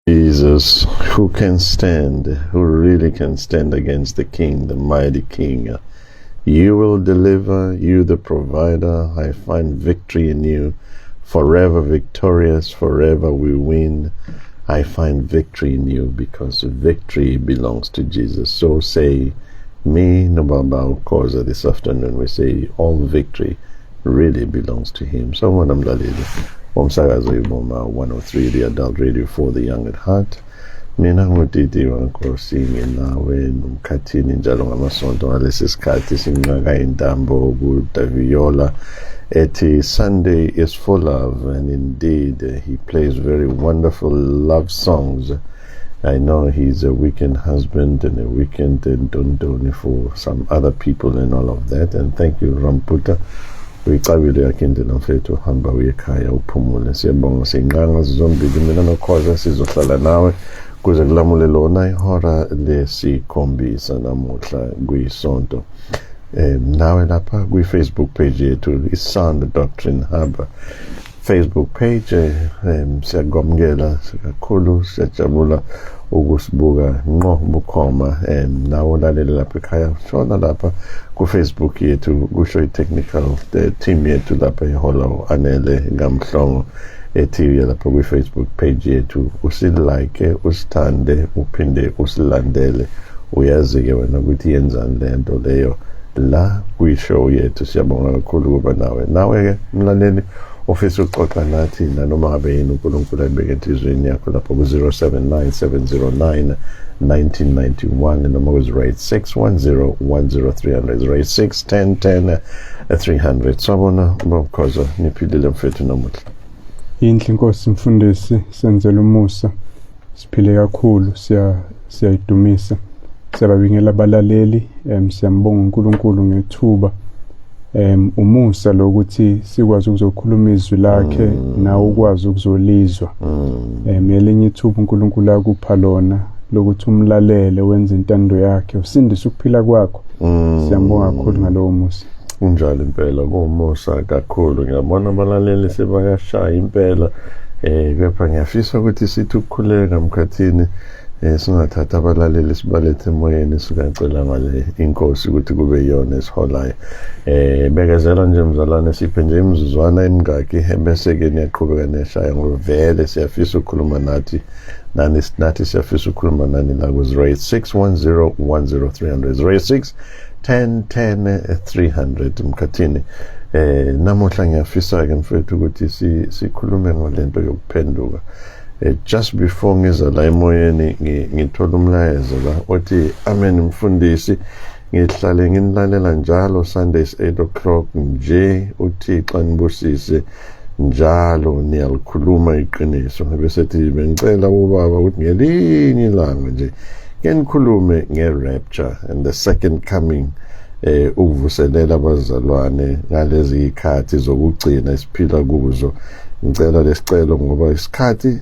Jesus, who can stand, who really can stand against the King, the mighty King? You will deliver, you the provider. I find victory in you. Forever victorious, forever we win. I find victory in you because victory belongs to Jesus. So say me, nobaba uKhoza, this afternoon. We say all victory really belongs to him. Sawubona mlaleli womsakazo iBoma 103, the adult radio for the young at heart. Mina nguDidi waNkosi, nginawe nomkhathini njalo ngamasonto ngalesi sikhathi sinqaka intambo kuDaviola ethi "Sunday is for Love", and indeed he plays very wonderful love songs. I know he's a weekend husband and a weekend ntontoni for some other people and all of that. And thank you, Ramputa. Uyicabile yakhe indlela mfethu, hamba uye ekhaya uphumule. Siyabonga, siyinqanga zombili mina noKhoza, sizohlala nawe kuze kulamule lona ihora lesikhombisa namuhla kuyisonto. Nawe lapha kwi-Facebook page yethu, i-Sound Doctrine Hub Facebook page, siyakwamukela kakhulu, siyajabula ukusibuka ngqo bukhoma. Nawe ulalele lapha ekhaya, shona lapha ku-Facebook yethu, kusho i-technical team yethu lapha ihola Anele Ngamhlongo, ethi uye lapha kwi-Facebook page yethu, usilike, usithande, uphinde usilandele. Uyazi-ke wena ukuthi yenzani le nto leyo la kwi-show yethu. Siyabonga kakhulu ukuba nawe. Nawe-ke mlaleli ofisa ukuxoxa nathi nanoma ngabe yini uNkulunkulu ayibeke enhliziyweni yakho, lapho ku-079 709 1991 noma ku-086 10 10 300, 086 10 10 300. Sawubona baba Khoza, niphilile mfethu namuhla? Inhle inkosi mfundisi, senzela umusa. Siphile kakhulu, siyayidumisa. Siyababingela abalaleli, siyambonga uNkulunkulu ngethuba. Umusa lokuthi sikwazi ukuzokhuluma izwi lakhe nawe ukwazi ukuzolizwa. Elinye ithuba uNkulunkulu akupha lona lokuthi umlalele, wenze intando yakhe, usindise ukuphila kwakho. Siyambonga kakhulu ngalowo musa. Kunjalo impela, kuwumusa kakhulu. Ngiyabona abalaleli sebayashaya impela, kepha ngiyafisa ukuthi sithi ukukhuleka mkhathini, singathatha abalaleli sibalethe emoyeni, singacela ngale inkosi ukuthi kube iyona esiholayo. Bekezela nje mzalwane, siphe nje imizuzwana emingaki, bese ke niyaqhubeka niyashaya ngoba vele siyafisa ukukhuluma nathi nani, nathi siyafisa ukukhuluma nani la ku 086 10 10 300, 086 10 10 300. Mkhathini, namuhla ngiyafisa ke mfethu ukuthi sikhulume ngolento yokuphenduka. Just before ngiza la emoyeni ngithola umlayezo la othi, "Amen mfundisi, ngihlale nginilalela njalo Sundays 8 o'clock nje, uThixo anibusise njalo, niyalikhuluma iqiniso." Bese thi bengicela ubaba ukuthi ngelinye ilanga nje ke nikhulume nge-rapture and the second coming, ukuvuselela abazalwane ngalezi ikhathi zokugcina esiphila kuzo. Ngicela lesicelo ngoba isikhathi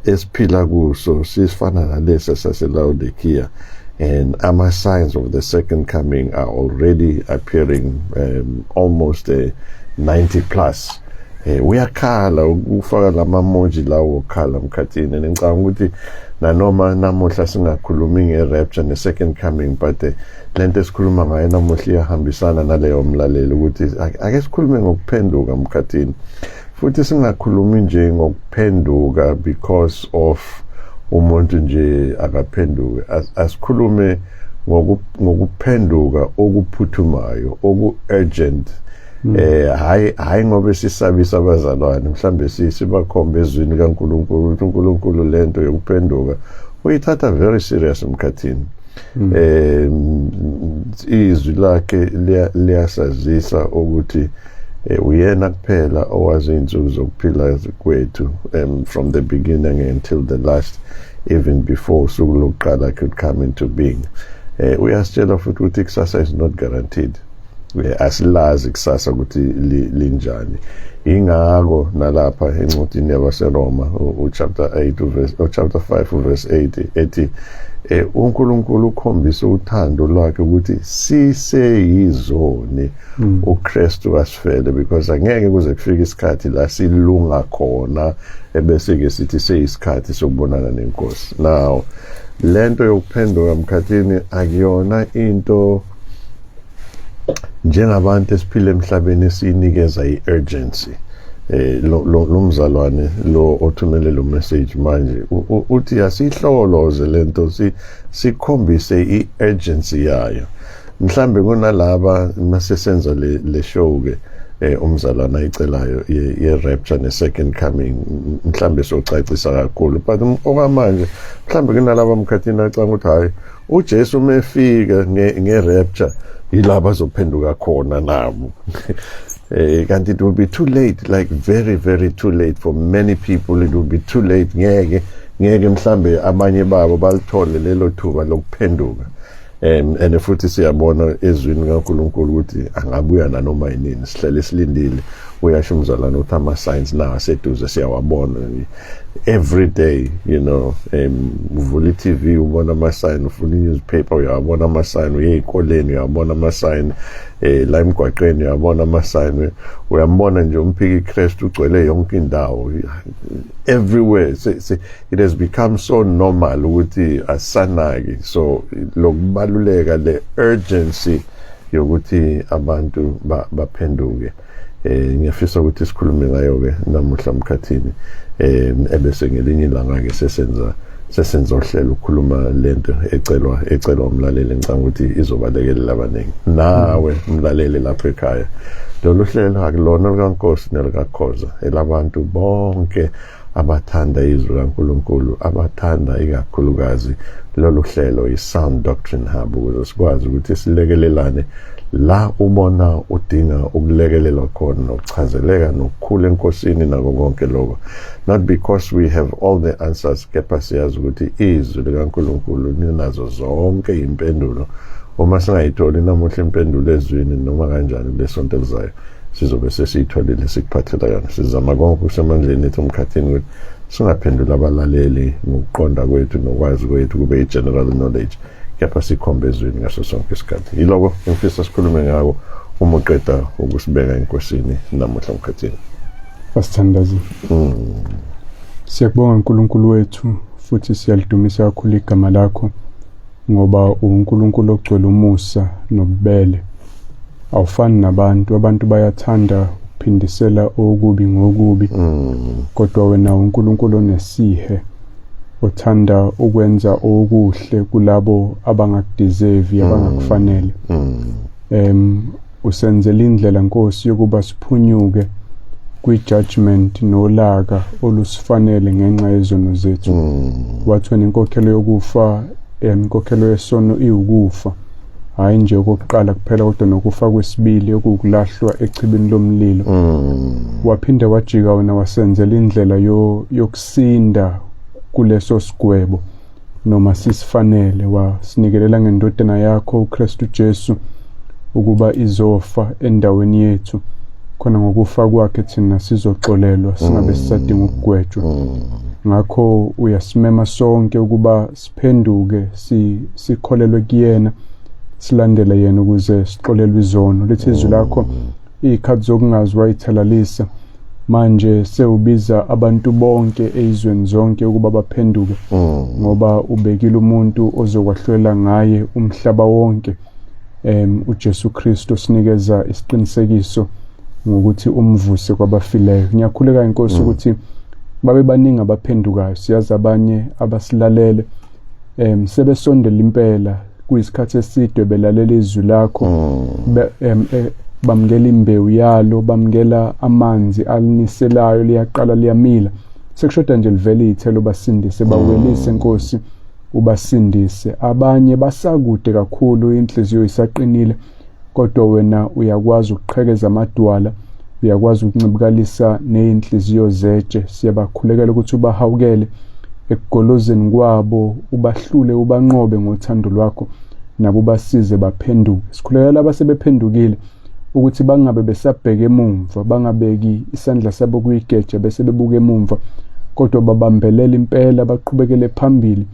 esiphila kuso sifana nalesi saseLaodikia and ama signs of the second coming are already appearing, almost 90 plus. Uyakhala ukufaka lama-emoji lawo okhala mkhathini. Ngicabanga ukuthi nanoma namuhla singakhulumi nge-rapture ne-second coming, but lento esikhuluma ngayo namuhla iyahambisana naleyo mlaleli, ukuthi ake sikhulume ngokuphenduka mkhathini, futhi singakhulumi nje ngokuphenduka because of umuntu nje akaphenduke. Asikhulume ngokuphenduka okuphuthumayo, oku-urgent. Hayi ngoba sisabisa abazalwane, mhlambe sibakhombe ezwini kaNkulunkulu ukuthi uNkulunkulu lento yokuphenduka uyithatha very serious emkhathini. Izwi lakhe liyasazisa ukuthi uyena kuphela owazi izinsuku zokuphila kwethu, from the beginning until the last, even before usuku lokuqala could come into being. Uyasitshela futhi ukuthi kusasa is not guaranteed. Asilazi kusasa ukuthi linjani. Ingakho nalapha encwadini yabaseRoma uchapter 8 uverse, uchapter 5 uverse 8 ethi uNkulunkulu ukhombisa uthando lwakhe ukuthi siseyizoni uKristu asifele, because angeke kuze kufike isikhathi la silunga khona ebese ke sithi seyisikhathi sokubonana nenkosi. Now lento yokuphenduka, Mkhathini, akuyona into njengabantu esiphila emhlabeni esiyinikeza i-urgency. Lo mzalwane lo othumele lo message manje uthi asihloloze lento, sikhombise i-urgency yayo. Mhlambe kunalaba mase senza le show ke umzalwane ayicelayo ye rapture ne second coming, mhlambe socacisa kakhulu, but okwamanje mhlambe kunalaba, Mkhathini, acanga ukuthi hayi, uJesu mefika nge rapture yilaba azophenduka khona nabo. Kanti it will be too late, like very very too late for many people. It will be too late. Ngeke mhlambe abanye babo balithole lelo thuba lokuphenduka. And futhi siyabona ezwini kaNkulunkulu ukuthi angabuya nanoma yinini, sihlale silindile. Uyasho umzalwane ukuthi ama signs nawo aseduze, siyawabona every day. Uvula i-TV ubona ama sign, ufuna i-newspaper uyawabona ama sign, uye ey'koleni uyawabona ama sign, la emgwaqeni uyabona ama sign, uyambona nje umphiki Kristu ugcwele yonke indawo, everywhere. It has become so normal ukuthi asanaki. So lokubaluleka, le urgency yokuthi abantu baphenduke, ngiyafisa ukuthi sikhulume ngayo ke namuhla, Mkhathini, ebese ngelinye ilanga ke sesenza uhlelo ukukhuluma lento ecelwa umlaleli. Ngicabanga ukuthi izobalekelela abaningi. Nawe umlaleli lapha ekhaya, lolu hlelo akulona likaNkosi nelikaKhoza, elabantu bonke abathanda izwi likaNkulunkulu, abathanda ikakhulukazi lolu hlelo i-Sound Doctrine Hub, ukuze sikwazi ukuthi silekelelane la ubona udinga ukulekelelwa khona nokuchazeleka nokukhula enkosini nako konke lokho. Not because we have all the answers, kepha siyazi ukuthi izwi likaNkulunkulu linazo zonke impendulo. Uma singayitholi namuhla impendulo ezwini, noma kanjani kulesonto elizayo sizobe sesiyitholile, sikuphathela yona. Sizama konke okusemandleni ethu, Mkhathini, ukuthi singaphendula abalaleli ngokuqonda kwethu nokwazi kwethu, kube i-general knowledge, kepha sikhombe ezwini ngaso sonke isikhathi. Yiloko engifisa sikhulume ngako uma uqeda ukusibeka enkosini namuhla, Mkhathini. Asithandaze. Siyakubonga uNkulunkulu wethu, futhi siyalidumisa kakhulu igama lakho, ngoba uNkulunkulu ogcwele umusa nobubele. Awufani nabantu, abantu bayathanda ukuphindisela okubi ngokubi, kodwa wena uNkulunkulu onesihe, othanda ukwenza okuhle kulabo abangakudeserve, abangakufanele. Usenzela indlela, Nkosi, yokuba siphunyuke kwi-judgment nolaka olusifanele ngenxa yezono zethu. Wathi wena inkokhelo yokufa, inkokhelo yesono iwukufa, hhayi nje okokuqala kuphela, kodwa nokufa kwesibili okuwukulahlwa echibini lomlilo. Waphinde wajika wena wasenzela indlela yokusinda kuleso sigwebo noma sisifanele, wasinikelela ngendodana yakho uKristu Jesu ukuba izofa endaweni yethu, khona ngokufa kwakhe thina sizoxolelwa, singabe sisadinga ukugwetshwa. Ngakho uyasimema sonke ukuba siphenduke, sikholelwe kuyena, silandele yena ukuze sixolelwe izono. Lithi izwi lakho, iy'khathi zokungazi wayithalalisa, manje sewubiza abantu bonke ezizweni zonke ukuba baphenduke, ngoba ubekile umuntu ozokwahlulela ngaye umhlaba wonke, uJesu Kristu, sinikeza isiqinisekiso ngokuthi umvuse kwabafileyo. Ngiyakhuleka, inkosi, ukuthi babe baningi abaphendukayo. Siyazi abanye abasilalele sebesondela impela, kuyisikhathi eside belalela izwi lakho, bamukela imbewu yalo, bamukela amanzi aliniselayo, liyaqala liyamila, sekushoda nje livele iy'thelo, basindise, bawelise, Nkosi, ubasindise. Abanye basakude kakhulu, inhliziyo isaqinile, kodwa wena uyakwazi ukuqhekeza amadwala, uyakwazi ukuncibikalisa ney'nhliziyo zetshe. Siyabakhulekela ukuthi ubahawukele ekugolozeni kwabo, ubahlule, ubanqobe ngothando lwakho, nabo basize baphenduke. Sikhulekela laba sebephendukile. Ukuthi bangabe besabheka emumva, bangabeki isandla sabo kuyigeja bese bebuka emumva, kodwa babambelela impela, baqhubekele phambili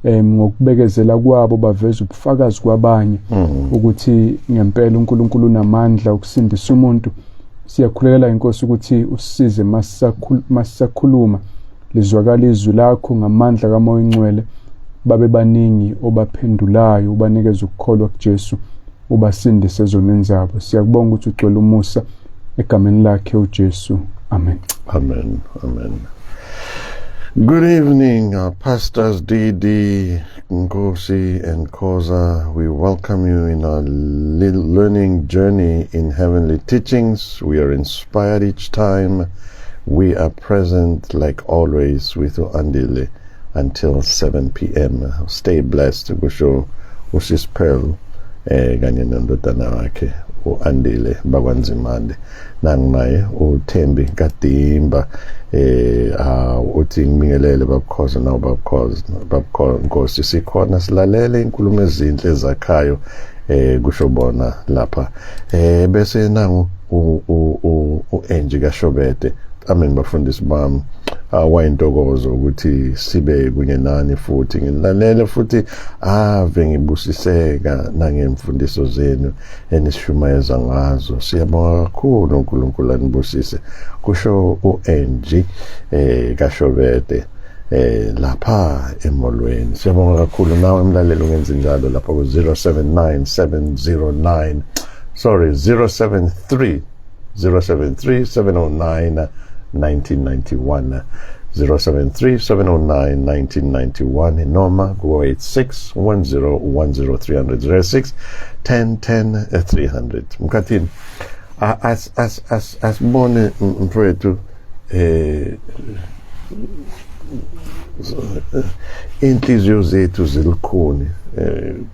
ngokubekezela kwabo, baveza ubufakazi kwabanye ukuthi ngempela uNkulunkulu unamandla ukusindisa umuntu. Siyakhulekela, inkosi, ukuthi usisize masisakhuluma, lizwakala izwi lakho ngamandla kaMoya oNgcwele, babe baningi obaphendulayo, ubanikeza ukukholwa kuJesu, ubasindise ezonweni zabo. Siyakubonga ukuthi ugcwele umusa, egameni lakhe uJesu, amen. Amen. Amen. Good evening, our pastors DD, Nkosi, and Khoza. We welcome you in our little learning journey in heavenly teachings. We are inspired each time. We are present, like always, with Andile until 7 p.m. Stay blessed. Kusho uSis Pearl kanye nendodana wakhe uAndile bakwaNzimande. Nanginaye uThembi Kadimba, uthi ngibingelele babukhoza nawo babukhoza babukhoza. Sikhona silalele inkulumo ezinhle ezakhayo, kusho bona lapha. Bese nangu uAngie kaShobede. Amen, bafundisi bami, awayintokozo ukuthi sibe kunye nani futhi ngilalele futhi ave ngibusiseka nangemfundiso zenu enisishumayeza ngazo. Siyabonga kakhulu, uNkulunkulu anibusise, kusho uAngie kaShobede lapha emolweni. Siyabonga kakhulu. Nawe mlaleli ungenza njalo lapha ku 079709, sorry, 073 073 709 1991, 073 709 1991, noma ku 86 10 10 300, 06 10 10 300. Mkhathini, as as as asibone mfowethu, inhliziyo zethu zilikhuni,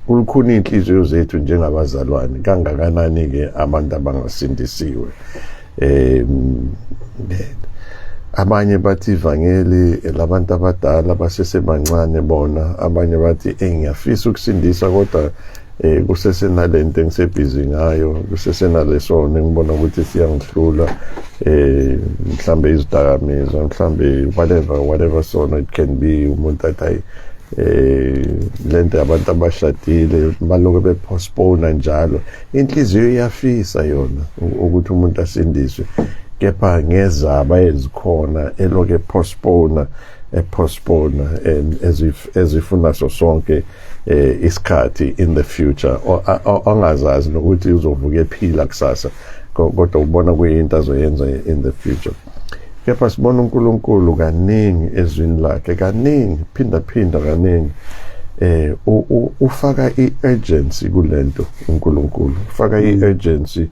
kulukhuni inhliziyo zethu njengabazalwane, kangakanani ke abantu abangasindisiwe? Abanye bathi ivangeli labantu abadala basesebancane bona. Abanye bathi, "Ngiyafisa ukusindisa, kodwa kusesenalento engisebhizi ngayo, kusesenalesono engibona ukuthi siyangihlula, mhlambe izidakamizwa, mhlambe whatever, whatever sono it can be." Umuntu athi, "Hayi, lento yabantu abashadile," baloke bepostpone njalo. Inhliziyo iyafisa yona ukuthi umuntu asindiswe, kepha ngezaba ezikhona eloke postpone, epostpone ezifuna so sonke isikhathi in the future, ongazazi nokuthi uzovuka ephila kusasa, kodwa ubona kuyinto azoyenza in the future. Kepha sibona uNkulunkulu kaningi ezwini lakhe, kaningi, phinda phinda kaningi, ufaka iurgency kulento. uNkulunkulu ufaka iurgency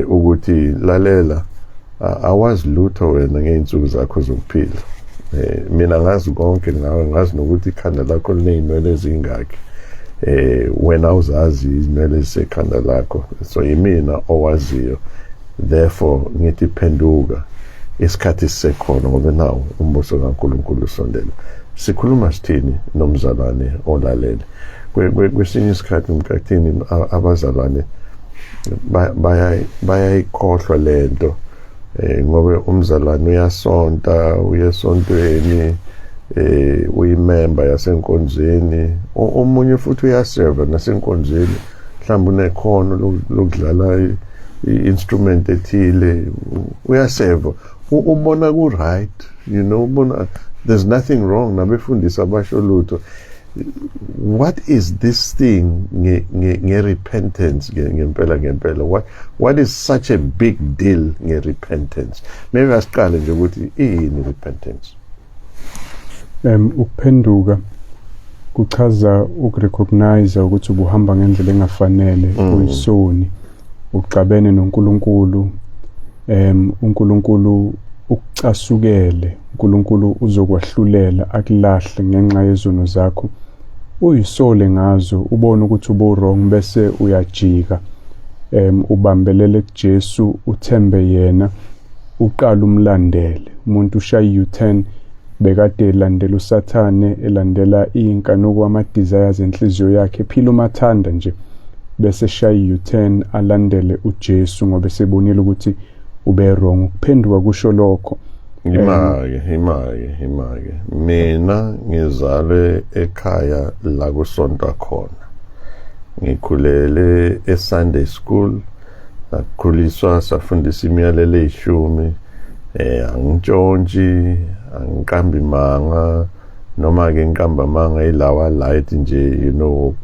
ukuthi, "Lalela, awazi lutho wena ngey'nsuku zakho zokuphila. Mina ngazi konke ngawe, ngazi nokuthi ikhanda lakho liney'nwele ezingaki. Wena uzazi izinwele ezisekhanda lakho, so yimina owaziyo. Therefore ngithi phenduka isikhathi sisekhona, ngoba nawo umbuso kaNkulunkulu usondele." Sikhuluma sithini nomzalwane olalele? Kwesinye isikhathi, mkathini, abazalwane bayayikhohlwa lento, ngoba umzalwane uyasonta, uyesontweni, uyimember yasenkonzweni, omunye futhi uyaserva nasenkonzweni, mhlawumbe unekhono lokudlala i-instrument ethile, uyaseva, ubona ku right, ubona there's nothing wrong, nabefundisi abasho lutho. What is this thing nge-repentance ngempela ngempela? What is such a big deal nge-repentance? Maybe asiqale nje ukuthi iyini repentance. Ukuphenduka kuchaza ukurecognize ukuthi ubuhamba ngendlela engafanele, uyisoni, uxabene noNkulunkulu, uNkulunkulu ukucasukele, uNkulunkulu uzokwahlulela akulahle ngenxa yezono zakho. Uyisole ngazo, ubone ukuthi ubu wrong, bese uyajika, ubambelele kuJesu, uthembe yena, uqala umlandele. Umuntu ushaya u-turn, bekade elandela uSathane, elandela iy'nkanuko, ama-desires enhliziyo yakhe, ephila umathanda nje, bese Bese shaya i-U-turn alandele uJesu ngoba esebonile ukuthi ube wrong. Ukuphenduka kusho lokho. Imake, imake, imake. Mina ngizalwe ekhaya la kusontwa khona. Ngikhulele e-Sunday school, ngakhuliswa safundisa imiyalelo eyishumi. Angitshontshi, angiqambi manga, noma ke ngiqamba amanga ilawa light nje,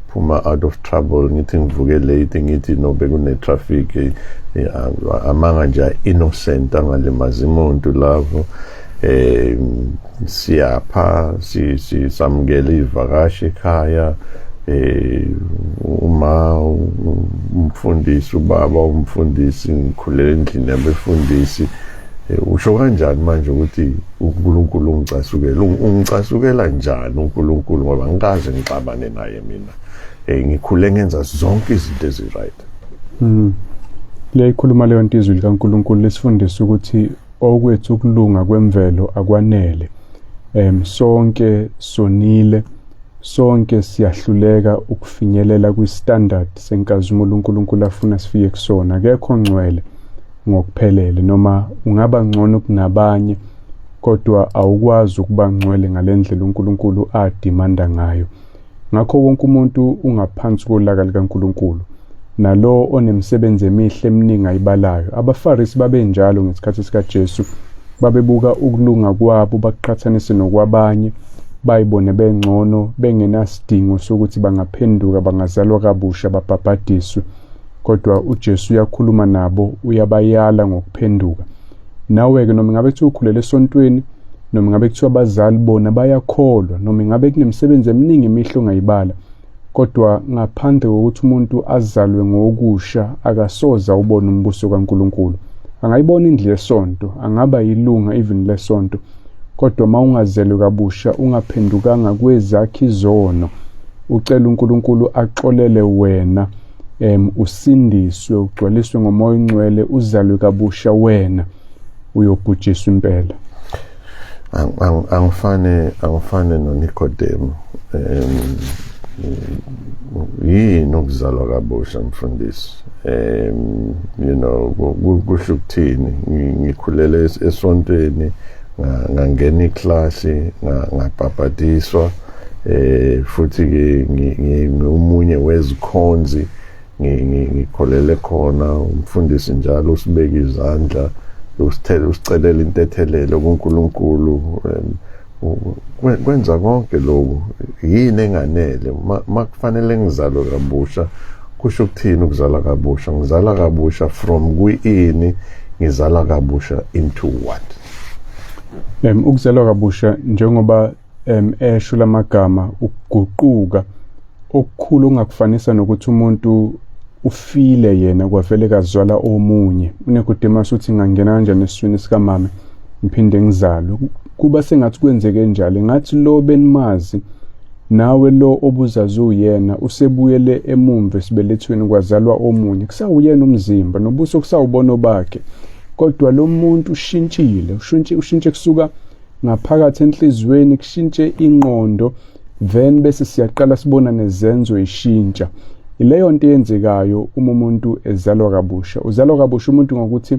phuma out of trouble, ngithi ngivuke late, ngithi no bekune traffic, amanga nje innocent angalimazi umuntu lapho. Siyapha, si samukela ivakashi ekhaya, uma umfundisi, ubaba umfundisi, ngikhulele endlini yabefundisi. Usho kanjani manje ukuthi uNkulunkulu ungicasukela? Ungicasukela njani uNkulunkulu ngoba ngikaze ngixabane naye mina? Ngikhule ngenza zonke izinto ezi-right. Liyayikhuluma leyo nto izwi likaNkulunkulu, lisifundisa ukuthi okwethu ukulunga kwemvelo akwanele. Sonke sonile, sonke siyahluleka ukufinyelela kwi-standard senkazimulo uNkulunkulu afuna sifike kusona. Akekho ongcwele ngokuphelele, noma ungaba ngcono kunabanye, kodwa awukwazi ukuba ngcwele ngalendlela uNkulunkulu adimanda ngayo. Ngakho wonke umuntu ungaphansi kolaka likaNkulunkulu, nalo onemisebenzi emihle eminingi ayibalayo. AbaFarisi babenjalo ngesikhathi sikaJesu, babebuka ukulunga kwabo bakuqhathanise nokwabanye, bayibone bengcono, bengenasidingo sokuthi bangaphenduka, bangazalwa kabusha, babhabhadiswe. Kodwa uJesu uyakhuluma nabo, uyabayala ngokuphenduka. Nawe-ke noma ngabe kuthiwa ukhulele esontweni, noma ngabe kuthiwa abazali bona bayakholwa, noma ngabe kunemisebenzi eminingi emihle ongayibala, kodwa ngaphandle kokuthi umuntu azalwe ngokusha akasoze awubone umbuso kaNkulunkulu. Angayibona indlu yesonto, angaba yilunga even lesonto, kodwa uma ungazelwe kabusha, ungaphendukanga kwezakhe izono, ucela uNkulunkulu axolele wena, usindiswe, ugcwaliswe ngoMoya oNgcwele, uzalwe kabusha wena, uyobhujiswa impela. Angifane noNikodemu. Yini ukuzalwa kabusha mfundisi? Kusho ukuthini? Ngikhulele esontweni, ngangena iklasi, ngabhabhadiswa, futhi ke ngingumunye wezikhonzi, ngikholele khona umfundisi njalo usibeka izandla, usicelela intethelelo kuNkulunkulu, kwenza konke lokhu. Yini enganele? Makufanele ngizalwe kabusha, kusho ukuthini ukuzala kabusha? Ngizala kabusha from kuyini? Ngizala kabusha into what? Ukuzalwa kabusha, njengoba esho lamagama, ukuguquka okukhulu ongakufanisa nokuthi umuntu ufile yena kwavele kazwala omunye. UNicodemus uthi ngangena kanjani esiswini sikamama ngiphinde ngizalwe? Kuba sengathi kwenzeke njalo, ngathi lo benimazi nawe lo obuzazi uyena usebuyele emumva esibelethweni kwazalwa omunye. Kusawuyena umzimba nobuso kusawubona bakhe, kodwa lo muntu ushintshile, ushintshe kusuka ngaphakathi enhliziyweni, kushintshe ingqondo, then bese siyaqala sibona nezenzo ishintsha. Ileyo nto eyenzekayo uma umuntu ezalwa kabusha. Uzalwa kabusha umuntu ngokuthi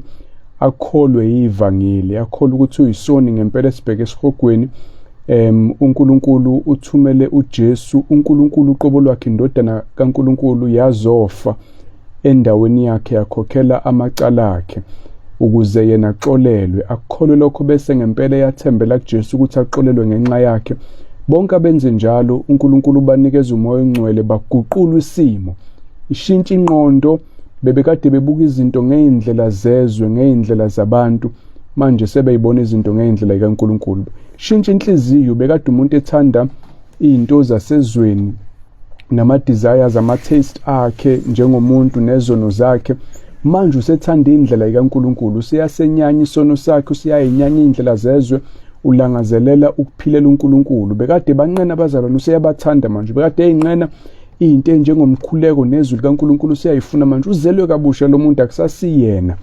akholwe ivangeli, akholwe ukuthi uyisoni ngempela esibheke esihogweni. uNkulunkulu uthumele uJesu, uNkulunkulu uqobo lwakhe, indodana kaNkulunkulu, yazofa endaweni yakhe, yakhokhela amacala akhe ukuze yena axolelwe. Akukholwe lokho bese ngempela eyathembela kuJesu ukuthi axolelwe ngenxa yakhe. Bonke abenze njalo uNkulunkulu ubanikeza uMoya oNgcwele, baguqulwe isimo, ishintsha ingqondo. Bebekade bebuka izinto ngey'ndlela zezwe, ngey'ndlela zabantu, manje sebeyibona izinto ngey'ndlela kaNkulunkulu. Shintsha inhliziyo, bekade umuntu ethanda iy'nto zasezweni nama-desires, ama-taste akhe njengomuntu nezono zakhe, manje usethanda indlela kaNkulunkulu, useyasenyanya isono sakhe, useyayinyanya iy'ndlela zezwe, ulangazelela ukuphilela uNkulunkulu. Bekade banqena abazalwane, useyabathanda manje. Bekade eyinqena into enjengomkhuleko nezwi likaNkulunkulu, useyayifuna manje. Uzelwe kabusha lo muntu, akusasiyena.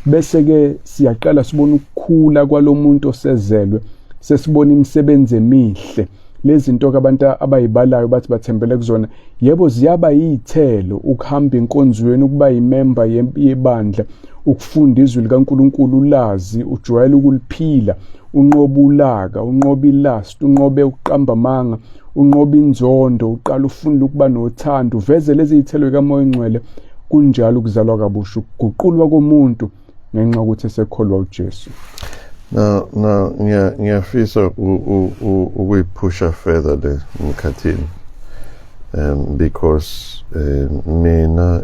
Bese-ke siyaqala sibona ukukhula kwalo muntu osezelwe, sesibona imisebenzi emihle. Lezi zinto abantu abayibalayo bathi bathembele kuzona, yebo ziyaba yizithelo, ukuhamba enkonzweni, ukuba yimember yebandla, ukufunda izwi likaNkulunkulu, ulazi, ujwayele ukuliphila, unqobe ulaka, unqobe ilust, unqobe ukuqamba amanga, unqobe inzondo, uqala ufunda ukuba nothando, uveze lezi zithelo zikaMoya oNgcwele. Kunjalo ukuzalwa kabusha, ukuguqulwa komuntu ngenxa yokuthi esekholwa uJesu. Now ngiyafisa ukuyiphusha further le, Mkhathini, because mina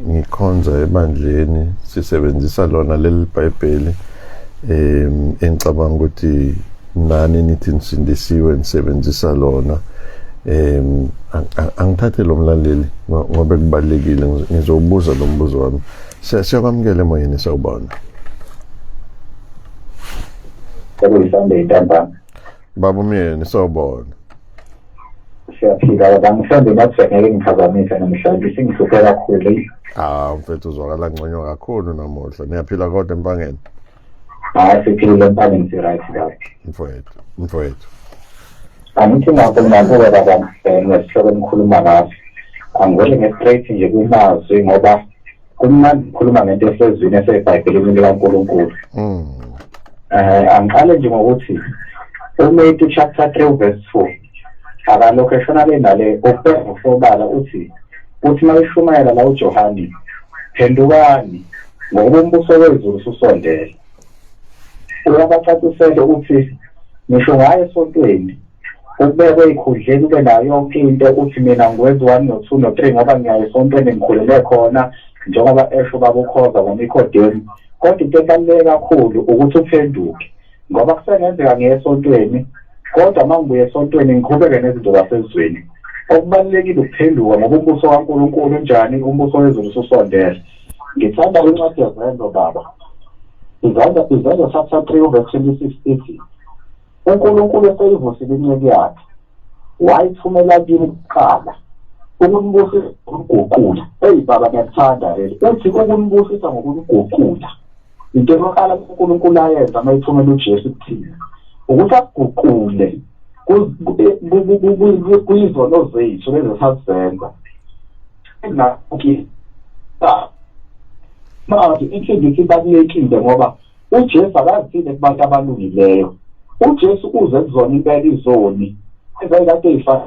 ngikhonza ebandleni, sisebenzisa lona leli Bhayibheli, engicabanga ukuthi nani nithi nisindisiwe nisebenzisa lona. Angithathe lo mlaleli ngoba kubalulekile, ngizobuza lo mbuzo wami. Siyakwamukela emoyeni, sawubona. SekuyiSunday ntambama. Baba uMyeni, sawubona. Siyaphila baba, ngihlombe nathi ngeke ngiphazamise namhlanje, singihluphe kakhulu. Ah, mfethu, uzwakala ngconyo kakhulu namuhla. Niyaphila kodwa eMpangeni? Hayi, siphilile eMpangeni, si-right baba. Mfowethu, mfowethu. Angithi nakho nakho baba, ngesihloko enikhuluma ngaso. Angivele nge-straight nje kumazwi ngoba kumnandi ukukhuluma ngento esezwini eseBhayibhelini likaNkulunkulu. Angiqale nje ngokuthi uMatthew chapter 3 verse 4 akalokhu eshona le nale, ukubeka ngokusobala, uthi mayishumayela la uJohane, phendukani ngokuba umbuso wezulu ususondele. Uyabacacisela ukuthi ngisho ngaye esontweni ukubekwe ezikhundleni, ube nayo yonke into, uthi mina ngiwenza 1 no 2 no 3 ngoba ngiyaye esontweni, ngikhulele khona, njengoba esho baba uKhoza ngoNikodemu. Kodwa into ebaluleke kakhulu ukuthi uphenduke, ngoba kusengenzeka ngiye esontweni kodwa uma ngibuye esontweni ngiqhubeke nezinto zasezweni. Okubalulekile ukuphenduka, ngoba umbuso kaNkulunkulu unjani? Umbuso wezulu ususondele. Ngithanda incwadi yeZenzo baba, iZenzo chapter 3 verse 26 ithi uNkulunkulu eseyivusile inceku yakhe, wayithumela kini kuqala ukunibusisa ngokuniguqula. Eyi baba, ngiyakuthanda leli, uthi ukunibusisa ngokuniguqula. Into yokuqala uNkulunkulu ayenza uma ethumela uJesu kuthina ukuthi asiguqule kuyizono zethu lezi esasizenza. Manje insindiso ibalulekile ngoba uJesu akazithile kubantu abalungileyo. uJesu uze kuzona impela izoni ezayikade eyifana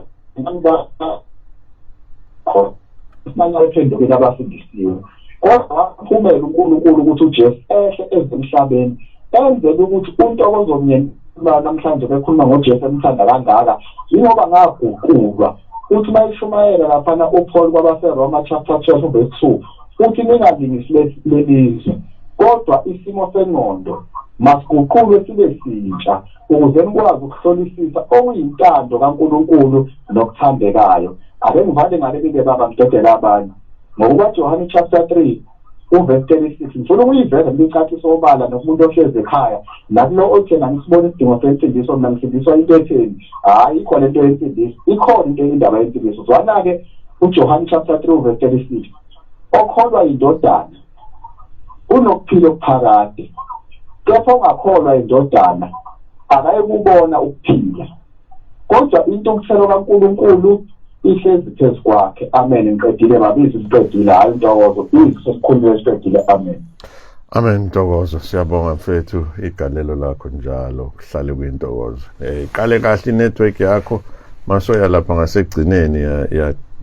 manje ephendukile abasindisiwe, kodwa waphumela uNkulunkulu ukuthi uJesu ehle ezemhlabeni enzele ukuthi uNtokozo Myeni namhlanje bekhuluma ngoJesu emthanda kangaka yingoba ngaguqulwa. Uthi mayishumayela laphana uPaul kwabaseRoma chapter 12 verse 2 uthi ningalingisi lelizwe, kodwa isimo sengqondo masiguqulwe sibe sintsha ukuze nikwazi ukuhlolisisa okuyintando kaNkulunkulu nokuthandekayo. Ake ngivale ngaleli-ke baba, ngidedele abanye. Ngokuba Johane chapter 3 uverse 36 ngifuna ukuyiveza ngiyicacise obala nokumuntu ohlezi ekhaya nakulo othi yena ngisibona isidingo sensindiso, mina ngisindiswa into etheni. Hhayi, ikhona into yensindiso, ikhona into indaba yensindiso. Zwana-ke uJohane chapter 3 verse 36, okholwa indodana unokuphila okuphakade, kepha ongakholwa indodana akayikubona ukuphila, kodwa intukuthelo kaNkulunkulu ihlezi phezu kwakhe. Amen. Ngiqedile babizi, siqedile. Hayi, intokozo izwi sesikhulumile, siqedile. Amen. Amen, Ntokozo. Siyabonga mfethu, igalelo lakho njalo kuhlale kuyintokozo. Iqale kahle inetwork yakho, masoya lapha ngasekugcineni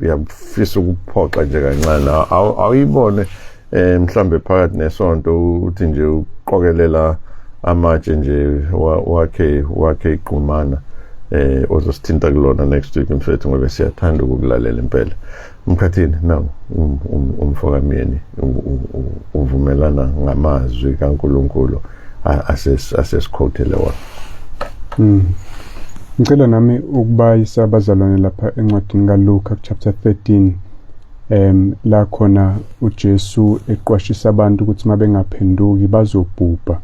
yafisa ukuphoxa nje kancane. Awuyibone mhlambe phakathi nesonto uthi nje uqokelela amatshe nje wakhe iqhumana ozosithinta kulona next week mfethu, ngoba siyathanda ukukulalela impela. Mkhathini nawu umfoka Myeni uvumelana ngamazwi kaNkulunkulu asesikhokhele wona. Ngicela nami ukubayisa abazalwane lapha encwadini kaLuka chapter 13, la khona uJesu eqwashisa abantu ukuthi mabengaphenduki bazobhubha,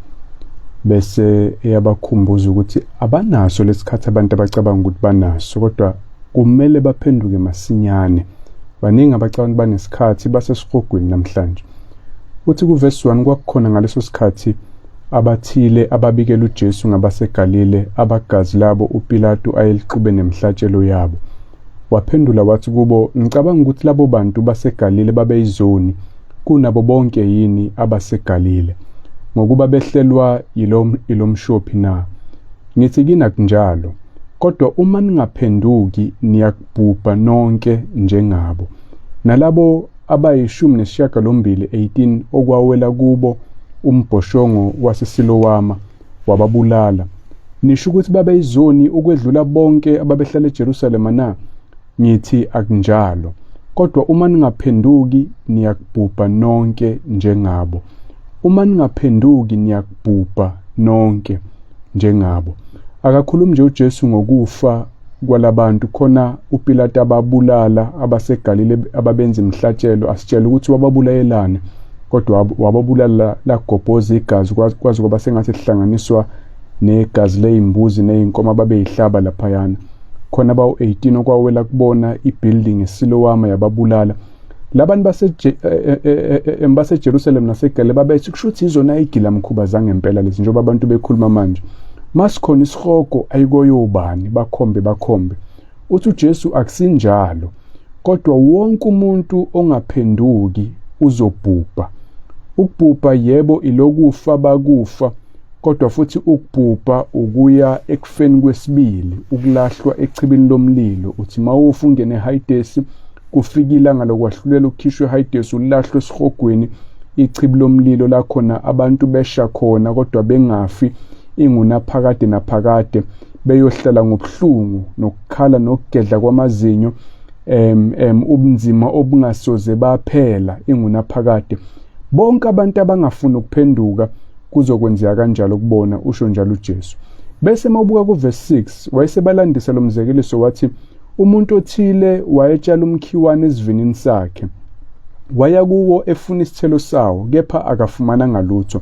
bese eyabakhumbuza ukuthi abanaso lesikhathi abantu abacabanga ukuthi banaso, kodwa kumele baphenduke masinyane. Baningi abacabanga banesikhathi, basesihogweni namhlanje. Uthi kuverse 1, kwakukhona ngaleso sikhathi Abathile ababikela uJesu ngabaseGalile abagazi labo uPilatu ayelixube nemihlatshelo yabo. Waphendula wathi kubo, ngicabanga ukuthi labo bantu baseGalile babeyizoni kunabo bonke yini abaseGalile, ngokuba behlelwa yilomshophi na? Ngithi kini akunjalo, kodwa uma ningaphenduki niyakubhubha nonke njengabo. Nalabo abayi-18 18 okwawela kubo umbhoshongo waseSilowama wababulala. Nisho ukuthi babeyizoni ukwedlula bonke ababehlala eJerusalema na? Ngithi akunjalo, kodwa uma ningaphenduki niyakubhubha nonke njengabo. Uma ningaphenduki niyakubhubha nonke njengabo. Akakhulumi nje uJesu ngokufa kwalabantu khona uPilate ababulala abaseGalile ababenza imihlatshelo, asitshela ukuthi wababulayelani, kodwa wababulala lagobhoza igazi kwaze kwaba sengathi lihlanganiswa negazi ley'mbuzi ney'nkomo ababeyihlaba laphayana. Khona abawu-18 okwawela kubona ibuilding eSilowama yababulala. Labantu baseJerusalem naseGalile babethi kusho ukuthi izona igilamkhuba zangempela lezi, njengoba abantu bekhuluma manje. Masikhona isihogo ayikoyobani, bakhombe bakhombe. Uthi uJesu akusinjalo, kodwa wonke umuntu ongaphenduki uzobhubha. Ukubhubha yebo ilokufa bakufa, kodwa futhi ukubhubha ukuya ekufeni kwesibili, ukulahlwa echibini lomlilo. Uthi mawufa ungene eHayidesi, kufika ilanga lokwahlulela, ukhishwe eHayidesi ulahlwe esihogweni, ichibi lomlilo lakhona abantu besha khona kodwa bengafi, ingunaphakade naphakade, beyohlala ngobuhlungu nokukhala nokugedla kwamazinyo, ubunzima obungasoze baphela, ingunaphakade. Bonke abantu abangafuni ukuphenduka kuzokwenzeka kanjalo kubona, usho njalo uJesu. Bese mawubuka kuverse 6, wayesebalandisa lo mzekeliso wathi umuntu othile wayetshala umkhiwane esivinini sakhe, waya kuwo efuna isithelo sawo, kepha akafumananga lutho.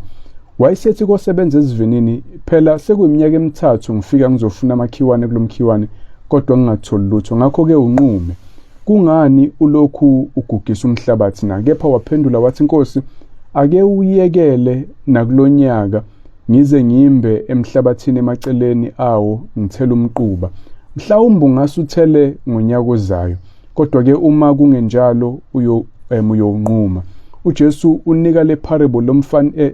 Wayesethi kosebenza esivinini, phela sekuyiminyaka emithathu ngifika ngizofuna amakhiwane kulomkhiwane, kodwa ngingatholi lutho, ngakho-ke unqume. Kungani ulokhu ugugisa umhlabathi na? Kepha waphendula wathi, Nkosi, ake uyekele nakulonyaka, ngize ngimbe emhlabathini emaceleni awo ngithele umquba. Mhlawumbe ungase uthele ngonyaka ozayo, kodwa-ke uma kungenjalo uyonquma. uJesu unika le parable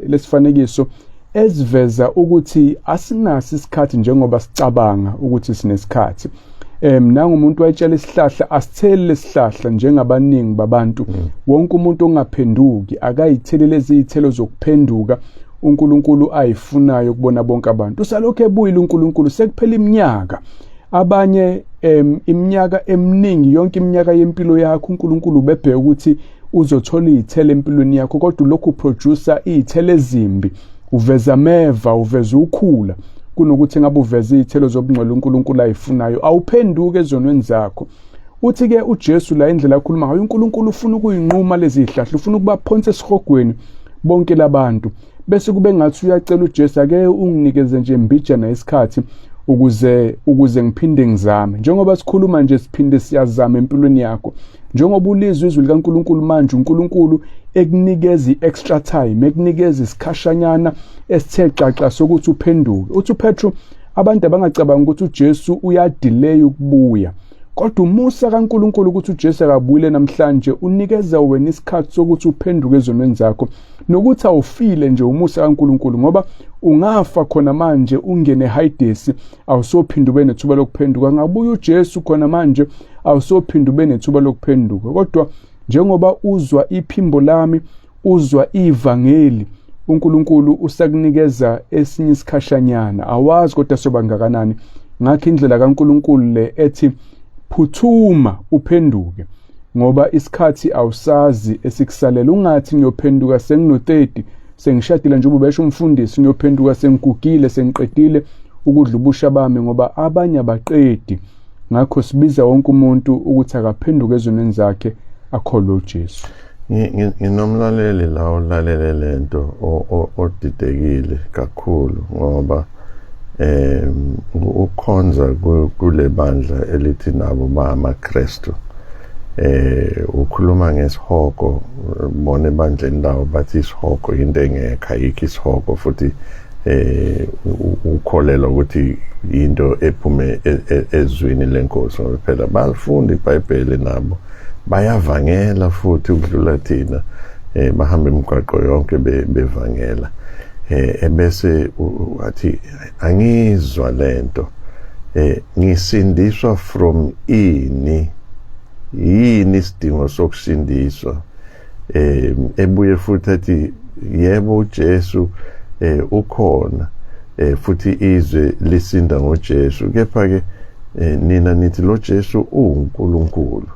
lesifanekiso esiveza ukuthi asinaso isikhathi njengoba sicabanga ukuthi sinesikhathi. Nangumuntu wayetshela isihlahla, asitheli lesihlahla njengabaningi babantu. Wonke umuntu ongaphenduki akayitheli lezi zithelo zokuphenduka uNkulunkulu ayifunayo kubona bonke abantu. Usalokhu ebuyile uNkulunkulu sekuphela iminyaka. Abanye iminyaka eminingi, yonke iminyaka yempilo yakho uNkulunkulu ubebheka ukuthi uzothola iy'thelo empilweni yakho, kodwa ulokhu uproducer iy'thelo ezimbi, uveza ameva, uveza ukhula, kunokuthi ngabe uveza iy'thelo zobungcwele uNkulunkulu ayifunayo. Awuphenduke ezonweni zakho. Uthi-ke uJesu la indlela akhuluma ngayo, uNkulunkulu ufuna ukuyinquma lezi zihlahla, ufuna ukubaphonsa esihogweni bonke labantu. Bese kube ngathi uyacela uJesu, ake unginikeze nje imbijana isikhathi ukuze ngiphinde ngizame. Njengoba sikhuluma nje siphinde siyazama empilweni yakho. Njengoba ulizwa izwi likaNkulunkulu manje, uNkulunkulu ekunikeza i-extra time, ekunikeza isikhashanyana esithe xaxa sokuthi uphenduke. Uthi uPetru, abantu abangacabanga ukuthi uJesu uyadelay ukubuya, kodwa umusa kaNkulunkulu ukuthi uJesu akabuyile namhlanje, unikeza wena isikhathi sokuthi uphenduke ezonweni zakho, nokuthi awufile nje umusa kaNkulunkulu, ngoba ungafa khona manje ungene eHayidesi, awusophinde ube nethuba lokuphenduka. Ngabuya uJesu khona manje, awusophinde ube nethuba lokuphenduka. Kodwa njengoba uzwa iphimbo lami, uzwa ivangeli, uNkulunkulu usakunikeza esinye isikhashanyana, awazi kodwa soba ngakanani. Ngakho indlela kaNkulunkulu le ethi phuthuma uphenduke, ngoba isikhathi awusazi esikusalela. Ungathi ngiyophenduka sengino-30, sengishadile, njengoba ubesho umfundisi, ngiyophenduka sengigugile, sengiqedile ukudla ubusha bami, ngoba abanye abaqedi. Ngakho sibiza wonke umuntu ukuthi akaphenduke ezonweni zakhe, akholwe uJesu. Nginomlaleli la olalele lento odidekile kakhulu, ngoba ukhonza kule bandla elithi nabo bangamaKristu, Ukhuluma ngesihogo, bona ebandleni lawo bathi isihogo into engekho, ayikho isihogo, futhi ukholelwa ukuthi into ephume ezwini lenkosi, ngoba phela balifunda iBhayibheli nabo, bayavangela futhi ukudlula thina, bahamba imigwaqo yonke bevangela. Ebese wathi angizwa lento, ngisindiswa from ini, yini isidingo sokusindiswa? Ebuye futhi athi yebo uJesu ukhona, futhi izwe lisinda ngoJesu, kepha ke nina nithi lo Jesu uNkulunkulu,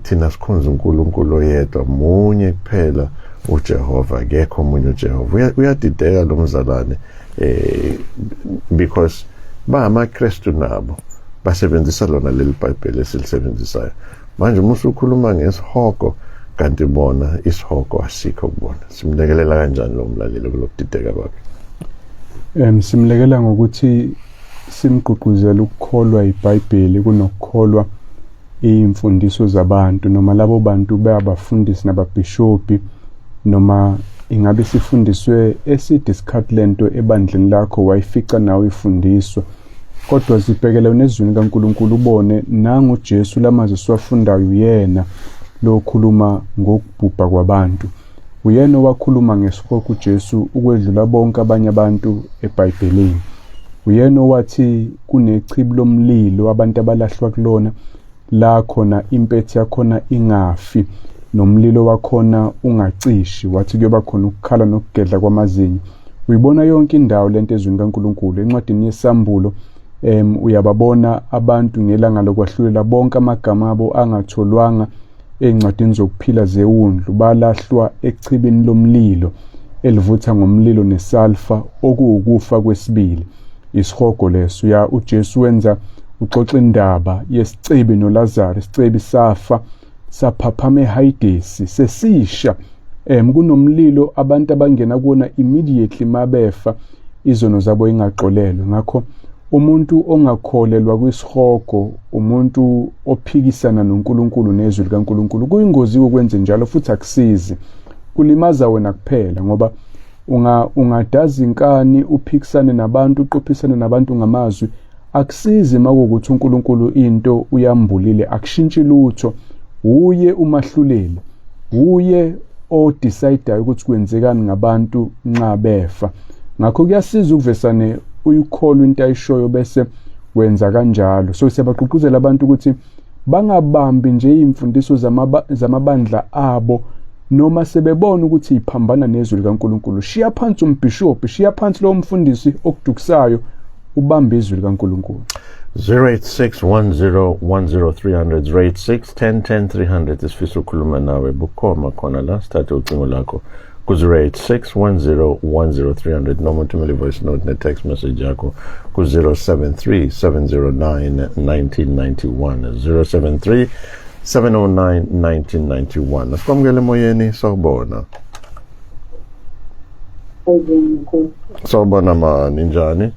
thina sikhonza uNkulunkulu oyedwa munye kuphela, uJehova, akekho omunye uJehova. Uyadideka lo mzalwane, because ba amaKristu nabo basebenzisa lona leli Bhayibheli esilisebenzisayo manje. Uma usukhuluma ngesihogo, kanti bona isihogo asikho kubona, simlekelela kanjani lo mlaleli kulokudideka kwakhe? Simlekela ngokuthi simgqugquzele ukukholwa iBhayibheli kunokukholwa iy'mfundiso zabantu, noma labo bantu bayabafundisi nababhishobhi, noma ingabe sifundiswe eside isikhathi lento ebandleni lakho, wayifica nawe ifundiswa, kodwa zibhekele nezwini kaNkulunkulu, ubone nangu Jesu lamazwi siwafundayo, uyena lokhuluma ngokubhubha kwabantu, uyena owakhuluma ngesihogo uJesu ukwedlula bonke abanye abantu eBhayibhelini, uyena owathi kunechibi lomlilo abantu abalahlwa kulona, la khona impethe yakhona ingafi nomlilo wakhona ungacishi, wathi kuyoba khona ukukhala nokugedla kwamazinyo. Uyibona yonke indawo lento ezwini kaNkulunkulu. Encwadini yeSambulo uyababona abantu ngelanga lokwahlulela, bonke amagama abo angatholwanga ey'ncwadini zokuphila zewundlu balahlwa echibini lomlilo elivutha ngomlilo nesalfa, okuwukufa kwesibili, isihogo leso. Ya, uJesu wenza uxoxa indaba yesicebi noLazaro. Isicebi safa, saphaphama eHayidesi sesisha, kunomlilo abantu abangena kuwona immediately mabefa, izono zabo ingaxolelwe. Ngakho umuntu ongakholelwa kwisihogo umuntu ophikisana noNkulunkulu nezwi likaNkulunkulu. Kuyingozi ukwenza njalo, futhi akusizi, kulimaza wena kuphela, ngoba ungadaza inkani, uphikisane nabantu, uqophisane nabantu ngamazwi, akusizi makuwukuthi uNkulunkulu into uyambulile, akushintshi lutho. Uye umahluleli, uye odecidayo ukuthi kwenzekani ngabantu nxa befa. Ngakho kuyasiza ukuvesane uyikholwa into ayishoyo bese wenza kanjalo. So siyabagqugquzela abantu ukuthi bangabambi nje iy'mfundiso zamabandla abo noma sebebona ukuthi iphambana nezwi likaNkulunkulu. Shiya phansi umbhishobhi, shiya phansi lowo mfundisi okudukisayo, ubambe izwi likaNkulunkulu. 086 10 10 300, 086 10 10 300. Sifisa ukukhuluma nawe bukhoma khona la, sithathe ucingo lakho ku-086 10 10 300, noma uthumele i-voice note ne-text message yakho ku-073 709 1991, 073 709 1991. Asikwamukele emoyeni, sawubona. Sawubona ma, ninjani?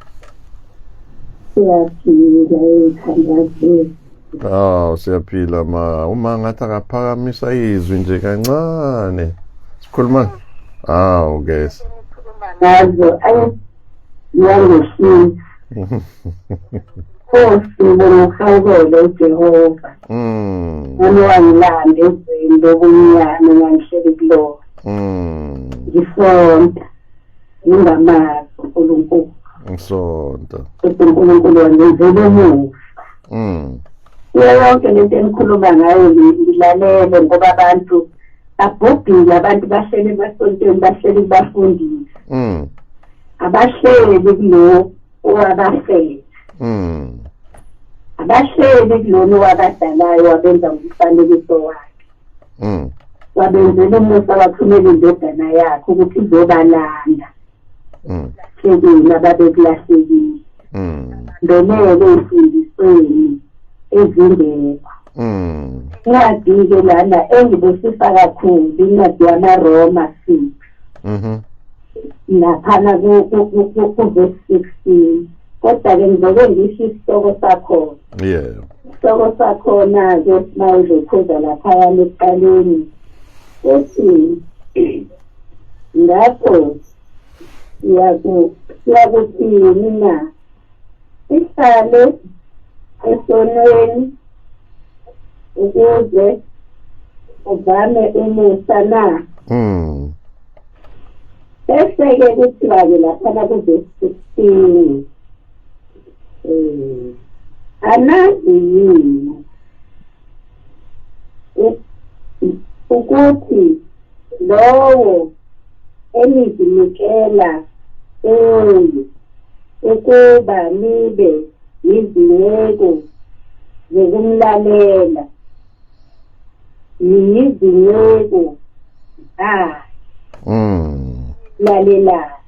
Siyaphila ethandazweni. Aw, siyaphila ma. Uma ngathi akaphakamisa izwi nje kancane. Sikhuluma. Aw, ke. Ngazo ayi ngiyangosiza. Nkosi, ngibonga ukuhawukela uJehova. Nami wangilanda ezweni lobumnyama engangihleli kulona. Ngisonta ngingamazi uNkulunkulu. Ngisonta. Kodwa uNkulunkulu wangenzela umusa. Kuyo yonke lento enikhuluma ngayo ngilalele, ngoba abantu babhubhile, abantu bahleli emasontweni, bahleli kubafundisi. Abahleli kulo owabafela. Abahleli kulona owabadalayo, wabenza ngomfanekiso wakhe. Wabenzela umusa, wathumela indodana yakhe ukuthi izobalanda. Hlekile ababekulahlekile. Mbelele ey'mfundisweni ezingekho. Incwadi-ke lana engibusisa kakhulu, incwadi yamaRoma 6. Laphana ku-verse 16. Kodwa-ke ngizoke ngisho isihloko sakhona. Isihloko sakhona-ke mawuzokhuza laphayana ekuqaleni uthi ngakho siyakuthini na? Sihlale esonweni ukuze uvame umusa na? Bese-ke kuthiwa-ke laphana kuvesi 16 anazi yini ukuthi lowo enizinikela kuye ukuba nibe yizinceku zokumlalela niyizinceku zakhe lalelayo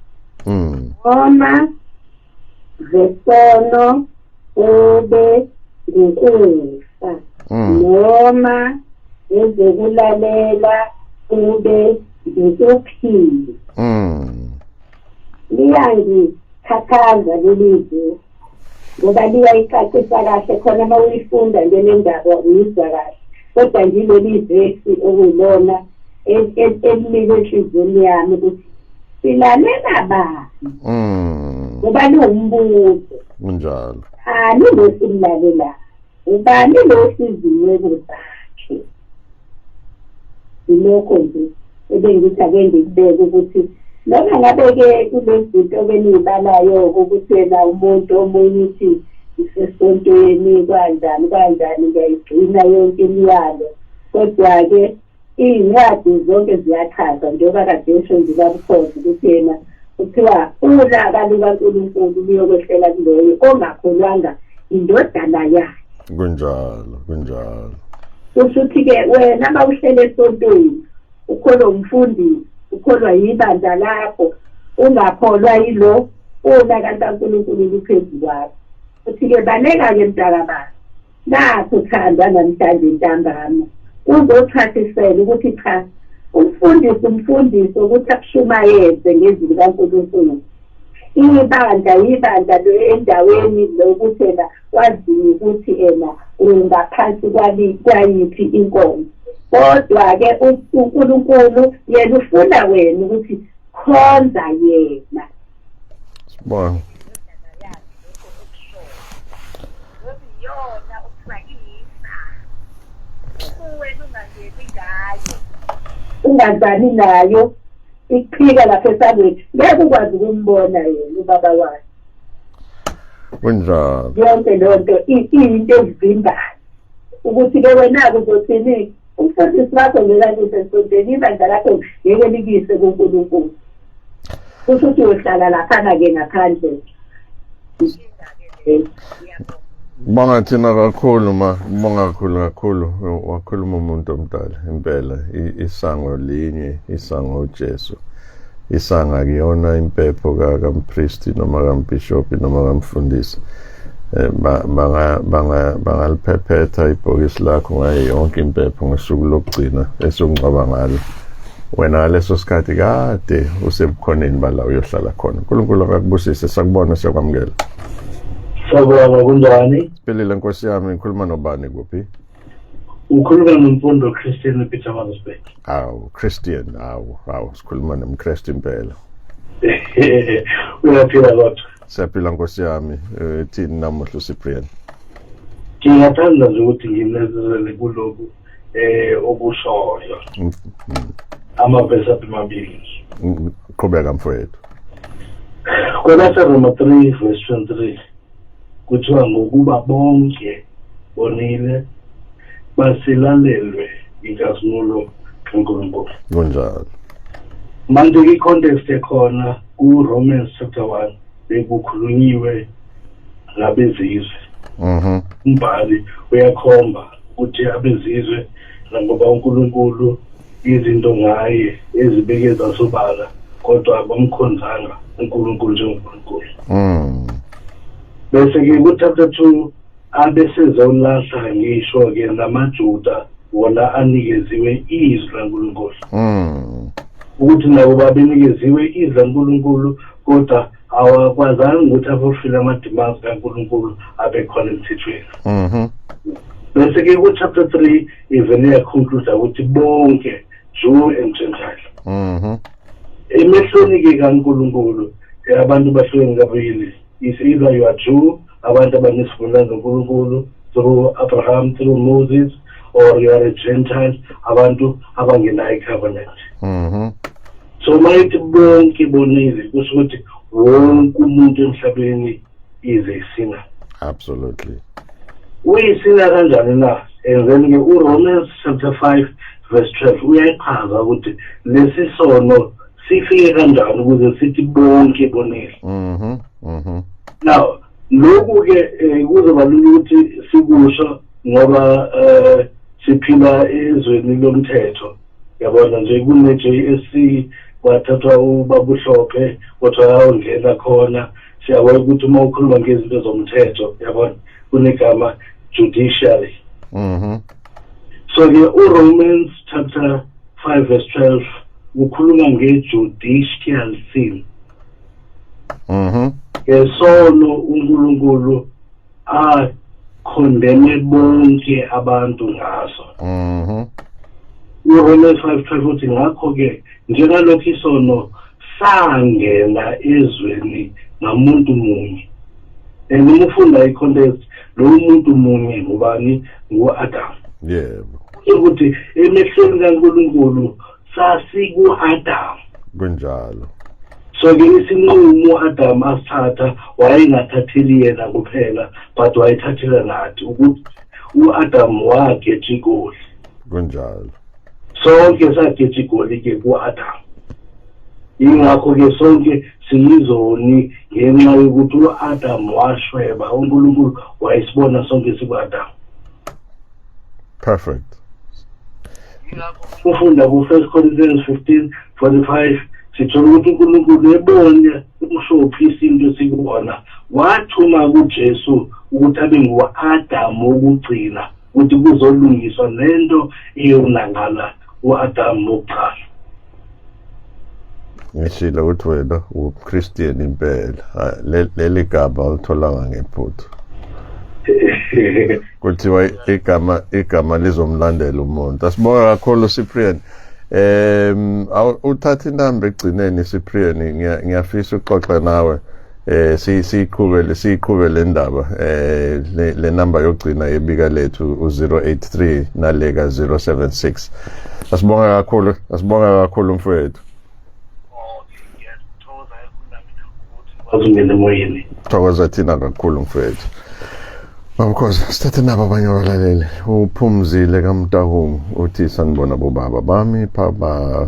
noma zesono ube ngukufa noma ezokulalela ube ngukuphila. Liyangikhathaza leli zwi ngoba liyayicacisa kahle khona uma uyifunda nje le ndaba uyizwa kahle, kodwa nje leli vesi okuyilona elinikwe enhliziyweni yami ukuthi silalela bani ngoba liwumbuzo. Kunjalo. Ani lo simlalela, ubani lo sizinceku zakhe? Ilokho nje ebengithi ake ngikubeke ukuthi noma ngabe-ke kunezinto beniyibalayo ukuthi yena umuntu omunye uthi isesontweni kanjani kanjani ngiyayigcina yonke imiyalo, kodwa-ke iy'ncwadi zonke ziyachaza njengoba kade esho nje ubabukhozi ukuthi yena kuthiwa ulaka lukaNkulunkulu luyokwehlela kuloyo ongakholwanga indodana yakhe. Kunjalo, kunjalo. Kusho ukuthi-ke wena uma uhlele esontweni ukholwa umfundisi, ukholwa yibandla lakho, ungakholwa yilo ulaka lukaNkulunkulu luphezu kwakho. Uthi-ke baleka-ke mntakababa, nakho uthandwa namhlanje ntambama uzochasisela ukuthi cha umfundisi umfundisi ukuthi akushumayeze ngezwi likaNkulunkulu. Ibandla ibandla endaweni lokuthi ena waziwe ukuthi ena ungaphansi kwayiphi inkonzo, kodwa-ke uNkulunkulu yena ufuna wena ukuthi khonza yena. Sibonga. Ungazani nayo iqhika lapha esangweni, ngeke ukwazi ukumbona yena ubaba wakhe. Kunjalo. Yonke leyo nto iyinto evimbayo ukuthi-ke wena-ke uzothini? Umfundisi wakho ngeke akuse esontweni, ibandla lakho ngeke likuyise kuNkulunkulu. Kusho ukuthi uyohlala laphana-ke ngaphandle. Bonga thina kakhulu ma, bonga kakhulu kakhulu. Wakhuluma umuntu omdala impela. Isango linye, isango uJesu. Isango akuyona impepho kampristi noma kambishophi noma kamfundisi. Bangaliphephetha ibhokisi lakho ngayo yonke impepho ngosuku lokugcina esokungcwaba ngalo. Wena ngaleso sikhathi kade usebukhoneni bala uyohlala khona. uNkulunkulu akakubusise, sakubona, siyakwamukela. Sawubona, kunjani? Siphilile Nkosi yami. Ngikhuluma nobani kuphi? Ukhuluma noMfundo Christian ePietermaritzburg. Awu Christian, awu awu sikhuluma nomKristu impela. Uyaphila kodwa? Siyaphila Nkosi yami. Thini namuhla uCyprian? Ngingathanda nje ukuthi nginezezele kulokhu okushoyo. Amavesi amabili. Qhubeka mfowethu. KwabaseRoma 3 verse 23 kuthiwa ngokuba bonke bonile basilalelwe inkazimulo kaNkulunkulu. Kunjalo. Manje i-context ekhona ku-Romans chapter 1 bekukhulunyiwe ngabezizwe. Umbhali uyakhomba ukuthi abezizwe ngoba uNkulunkulu izinto ngaye ezibeke zasobala kodwa abamkhonzanga uNkulunkulu njengoNkulunkulu. Bese-ke ku-chapter 2 abesezolahla ngisho-ke namaJuda wona anikeziwe izwi laNkulunkulu. Ukuthi nabo babenikeziwe izwi laNkulunkulu kodwa awakwazanga ukuthi afulfile ama-demands kaNkulunkulu abekhona emthethweni. Bese ke ku chapter 3 ivele yaconclude ukuthi bonke Jew and Gentile. Emehlweni ke kaNkulunkulu abantu bahlukene kabili. Is either you are Jew, abantu abanesivumelwano noNkulunkulu through Abraham, through Moses, or you are a Gentile, abantu abangenayo covenant. So mayithi bonke bonile, kusho ukuthi wonke umuntu emhlabeni is a sinner. Absolutely. Uyisinner kanjani na? And then ke uRomans chapter 5 verse 12 uyayichaza ukuthi lesi sono sifike kanjani ukuze sithi bonke bonile. Now lokhu ke kuzoba lula ukuthi sikusho ngoba siphila ezweni lomthetho. Yabona nje kune JSC kwathathwa ubabuhlophe kodwa ayongena khona. Siyabona ukuthi uma ukhuluma ngezinto zomthetho, yabona kunegama judiciary. So ke uRomans chapter 5 verse 12 ukhuluma nge-judicial sin. Ngesono uNkulunkulu acondemne bonke abantu ngaso. uRomans 5:12 uthi ngakho ke njengalokhu isono sangena ezweni ngamuntu munye. And uma ufunda i-context, lo muntu munye ngubani? Ngu-Adam. Yebo. Ukuthi emehlweni kaNkulunkulu sasiku-Adam. Kunjalo. So ke isinqumo uAdam asithatha wayengathatheli yena kuphela, but wayethathela nathi, ukuthi uAdam wageja igoli. Kunjalo. Sonke sageja igoli ke kuAdam. Ingakho ke sonke siyizoni ngenxa yokuthi uAdam washweba, uNkulunkulu wayesibona sonke sikuAdam. Perfect. Ufunda ku-1 Corinthians 15:45 sithola ukuthi uNkulunkulu ebone umshophi isinto esikubona wathuma kuJesu ukuthi abe ngu-Adam wokugcina, ukuthi kuzolungiswa lento eyonakala u-Adam wokuqala. Ngishilo ukuthi wena uChristian impela. Leli gama olitholanga ngephutha. Kuthiwa igama lizomlandela umuntu. Asibonga kakhulu Cyprian. Uthatha inamba egcineni Cyprian, ngiyafisa ukuxoxa nawe. Siyiqhube le ndaba. Le namba yokugcina yebika lethu u083 naleka 076. Asibonga kakhulu, asibonga kakhulu mfowethu. Wazungena emoyeni. Thokoza thina kakhulu mfowethu. Babukhoza, sithathe nabo abanye abalaleli. Uphumzile kaMtahungu uthi sanibona bobaba bami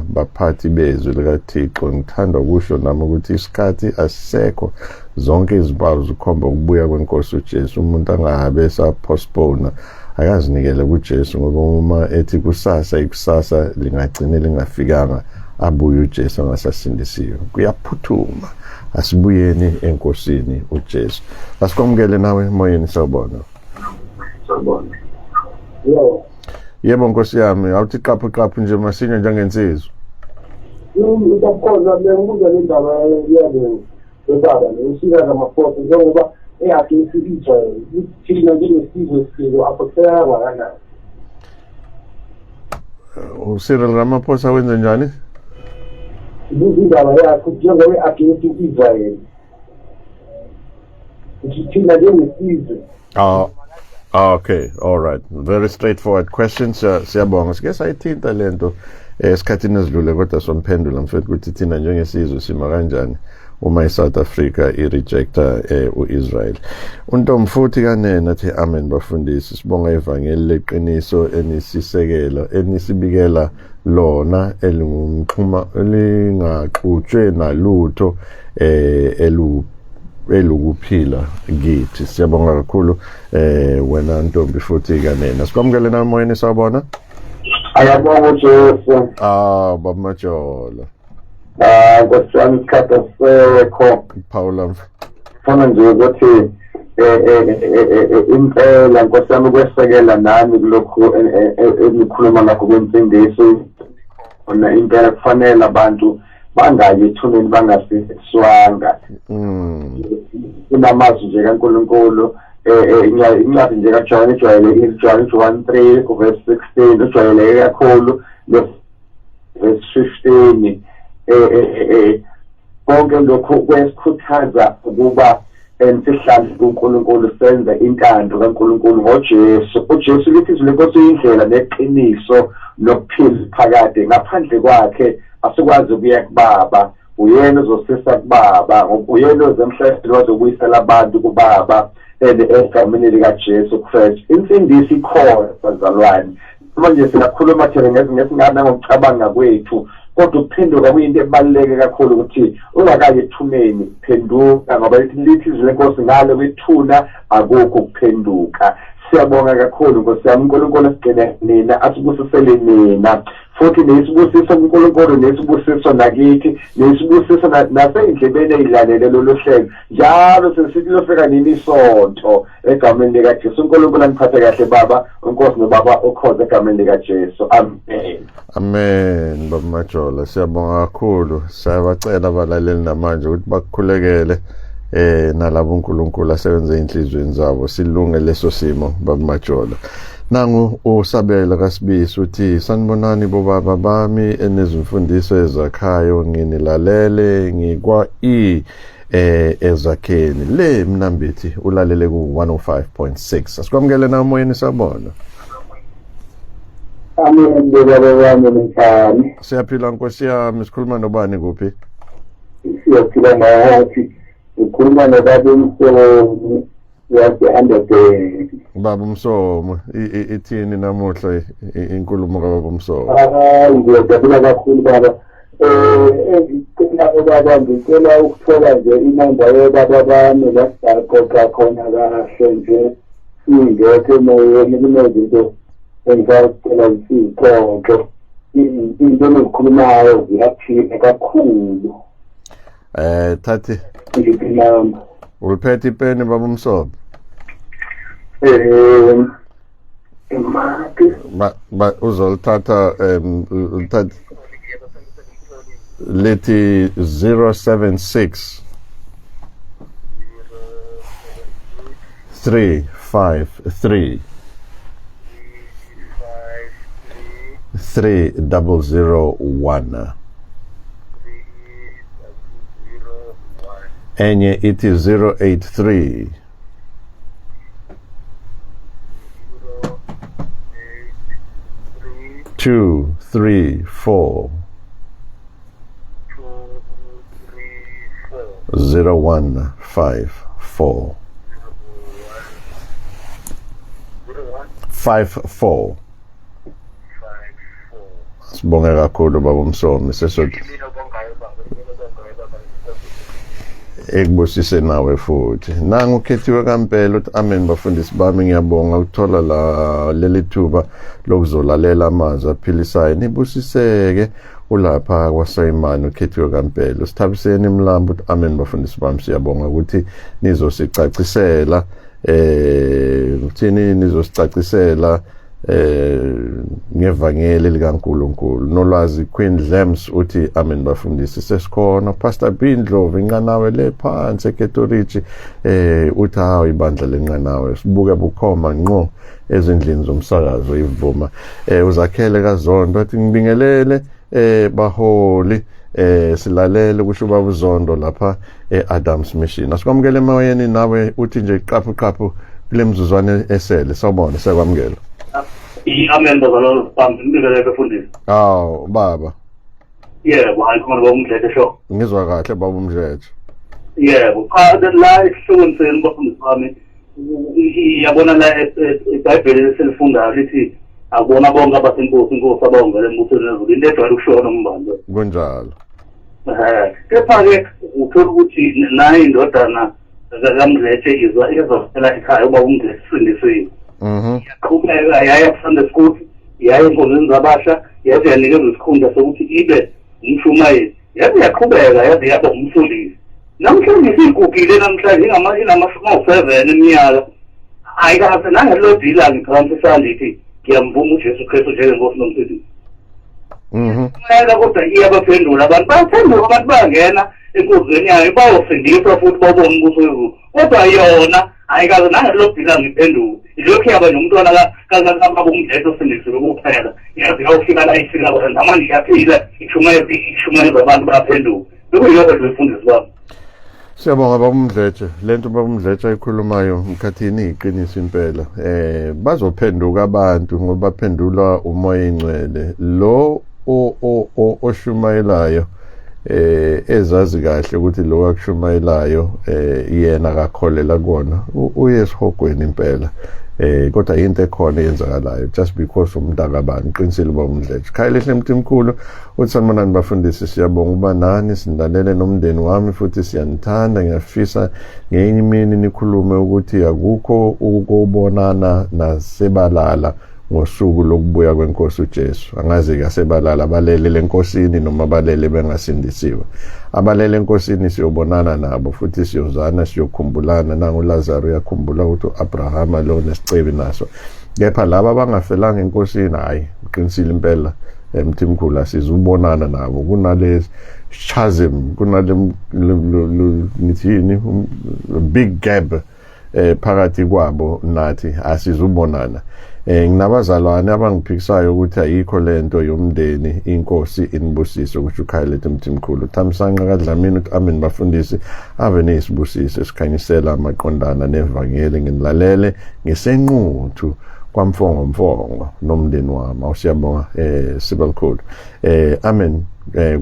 baphathi bezwi likaThixo. Ngithanda ukusho nami ukuthi isikhathi asisekho, zonke izimpawu zikhomba ukubuya kwenkosi uJesu. Umuntu angabe esapostpone, akazinikele kuJesu, ngoba uma ethi kusasa, ikusasa lingagcine lingafikanga, abuye uJesu angasasindisiwe. Kuyaphuthuma, asibuyeni enkosini uJesu. Asikwamukele nawe emoyeni, sawubona. Sawubona. Yebo. Yebo nkosi yami, awuthi qaphu qaphu nje masinya njengensizwa. Ngiyakhona bengibuza le ndaba yale bebaba uSika Ramaphosa, njengoba e-against i-Israel, thina njengesizwe siko affecteka kangakanani? uCyril Ramaphosa wenze njani? Ibuza indaba yakhe njengoba e-against i-Israel, thina njengesizwe. Ah, okay, all right. Very straightforward question. Siyabonga. Sike sayithinta lento esikhathini esidlule, kodwa somphendula mfethu ukuthi thina njengesizwe sima kanjani uma iSouth Africa i-rejecta uIsrael. Untomfuthi kanene athi amen bafundisi, sibonga ivangeli leqiniso enisisekelo enisibikela lona elingumxhuma elingaxutshwe nalutho elu elukuphila kithi. Siyabonga kakhulu wena ntombi futhi kanene. Sikwamukele na moyeni, sawubona. Ayabonga uJesu. Ah, baba Majola. Ah, Nkosi yami, isikhathi asisekho. Paula. Funa nje ukuthi impela Nkosi yami kwesekela nami kulokhu enikhuluma ngakho kwensindiso. Khona impela kufanele abantu bangayi ethuneni bangasindiswanga. Kunamazwi nje kaNkulunkulu Incwadi nje kaJohn ejwayelekile, John 1:3 verse 16 ujwayeleke kakhulu, verse 15. Konke lokho kuyasikhuthaza ukuba sihlale kuNkulunkulu, senze intando kaNkulunkulu ngoJesu. uJesu lithi izwi lenkosi uyindlela neqiniso nokuphila phakade, ngaphandle kwakhe asikwazi ukuya kubaba. Uyena ozosisa kubaba, uyena ozemhlabeni wazobuyisela abantu kubaba egameni likaJesu Christ. Insindiso ikhona bazalwane. Manje singakhuluma thina ngesingana ngokucabanga kwethu, kodwa ukuphenduka kuyinto ebaluleke kakhulu, ukuthi ungakayi ethuneni phenduka, ngoba lithi izwi lenkosi ngale kwethuna akukho ukuphenduka. Siyabonga kakhulu Nkosi yami, uNkulunkulu asigcine nina, asibusisele nina, futhi nesibusiso kuNkulunkulu, nesibusiso nakithi, nesibusiso nasey'ndlebeni ey'lalele lolu hlelo njalo. Sesithi lofika nini isonto egameni likaJesu. uNkulunkulu aniphathe kahle baba, uNkosi nobaba ukhoze egameni likaJesu. Amen. Amen. Baba Majola, siyabonga kakhulu. Siyabacela abalaleli namanje ukuthi bakukhulekele nalabo uNkulunkulu asebenze enhlizweni zabo, silunge leso simo Baba Majola. Nangu uSabela kaSibisi uthi sanibonani bobaba bami enezimfundiso ezakhayo, nginilalele ngikwa E ezakheni le Mnambithi, ulalele ku 105.6. Asikwamukele na moyeni, sabona. Amen baba wami, ninjani? Siyaphila Nkosi yami. Sikhuluma nobani, kuphi? Siyaphila nathi. Ukhuluma nobaba uMsomi wase-Underberg. Baba Msomo, ithini namuhla inkulumo kababa Msomo? Hayi, ngiyajabula kakhulu baba. Engicela baba, ngicela ukuthola nje inamba yobaba bami la sizoxoxa khona kahle nje, singekho emoyeni, kunezinto engisacela sizixoxe. Into enizikhulumayo ziyaphila kakhulu. Thathi Ngiphi inamba? Uliphethe ipeni baba Msomo? Imaphi? Ba uzolithatha, ulithatha lithi 076 353 3001. Enye ithi 083 2 3 4 0 1 5 4 5 4. Sibonge kakhulu baba Msomi, sesothi ekubusise nawe futhi. Nangu ukhethiwe kampela uthi amen bafundisi bami, ngiyabonga ukuthola la leli thuba lokuzolalela amazwi aphilisayo, nibusiseke. Ulapha kwaSayimani ukhethiwe kampela. Usithabiseni Mlambo uthi amen bafundisi bami, siyabonga ukuthi nizosicacisela, uthini, nizosicacisela ngevangeli likaNkuluNkulu. Nolwazi Queen Dlems uthi amen bafundisi, sesikhona. Pastor B Ndlovu inqanawe le phansi eKetorichi, uthi hawu ibandla lenqanawe sibuke bukhoma ngqo ezindlini zomsakazo ivuma. Uzakhele kaZondo athi ngibingelele baholi, silalele, kusho ubaba uZondo lapha eAdams Mission. Asikwamukele emoyeni nawe, uthi nje qaphu qaphu kule mzuzwane esele. Sawubona, siyakwamukela. Amen bazalwane bami, ngibingelele befundisi. Awu baba. Yebo, hayi khona baba uMdletshe sho. Ngizwa kahle baba uMdletshe. Yebo, cha la esihlokweni senu bafundisi bami, iyabona la iBhayibheli esilifundayo lithi akubona bonke abasenkosi inkosi abawungena embusweni wezulu, into ejwayele ukushona umbando. Kunjalo. Kepha-ke uthola ukuthi nayo indodana kaMdletshe izofela ekhaya uba uMdletshe usindisiwe. Yaqhubeka yaya ku-Sunday school, yaya enkonzweni zabasha, yaze yanikezwa isikhundla sokuthi ibe umshumayeli, yaze yaqhubeka yaze yaba umfundisi. Namhlanje isigugile, namhlanje inamashumi awu-7 eminyaka, ayikaze nangelilodwa ilanga iphakamisa isandla ithi ngiyamvuma uJesu Kristu njengenkosi nomsindisi. Mayela kodwa iyabaphendula abantu, bayaphenduka abantu, bayangena. Enkonzweni yayo bayofundiswa futhi babone umbuso wezulu, kodwa yona ayikaze nangelobhila ngiphenduke. Ilokhu yaba nomntwana kababa uMdletshe osindisiwe kuphela, yazi yawufika la ifika khona namanje iyaphila, ishumayeza abantu bayaphenduka. Bekuyilokho nje mfundisi wami. Siyabonga baba uMdletshe. Lento baba uMdletshe ayikhulumayo mkhathini iqiniso impela. Bazophenduka abantu ngoba baphendula umoya ingcwele. Lo oshumayelayo ezazi kahle ukuthi lo akushumayelayo yena akakholela kona, uye esihogweni impela. Kodwa into ekhona eyenzakalayo just because umntaka bani. Qinisile baba uMdletshe. Khaya lehle Mthimkhulu uthi sanibonani bafundisi, siyabonga ukuba nani, sinlalele nomndeni wami futhi siyanithanda. Ngiyafisa ngenye imini nikhulume ukuthi akukho ukubonana nasebalala ngosuku lokubuya kwenkosi uJesu. Angazi kasebalala balele lenkosini noma balele bengasindisiwe. Abalele enkosini siyobonana nabo futhi siyozana, siyokhumbulana. Nangu Lazaro uyakhumbula ukuthi uAbrahama lo nesicebi naso. Kepha laba abangafelanga enkosini, hayi uqinisile impela Mthimkhulu, asizubonana nabo. Kunale chasm, kunale nithini, big gap phakathi kwabo nathi, asizubonana. Nginabazalwane abangiphikisayo ukuthi ayikho lento yomndeni. Inkosi inibusise, kusho uKhayalethu Mthimkhulu. Thamsanqa kaDlamini uthi amen bafundisi, ave niyisibusiso esikhanyisela amaqondana nevangeli. Nginilalele ngisenquthu kwamfongo mfongo nomndeni wami. Awusiyabonga sibalikhulu. Amen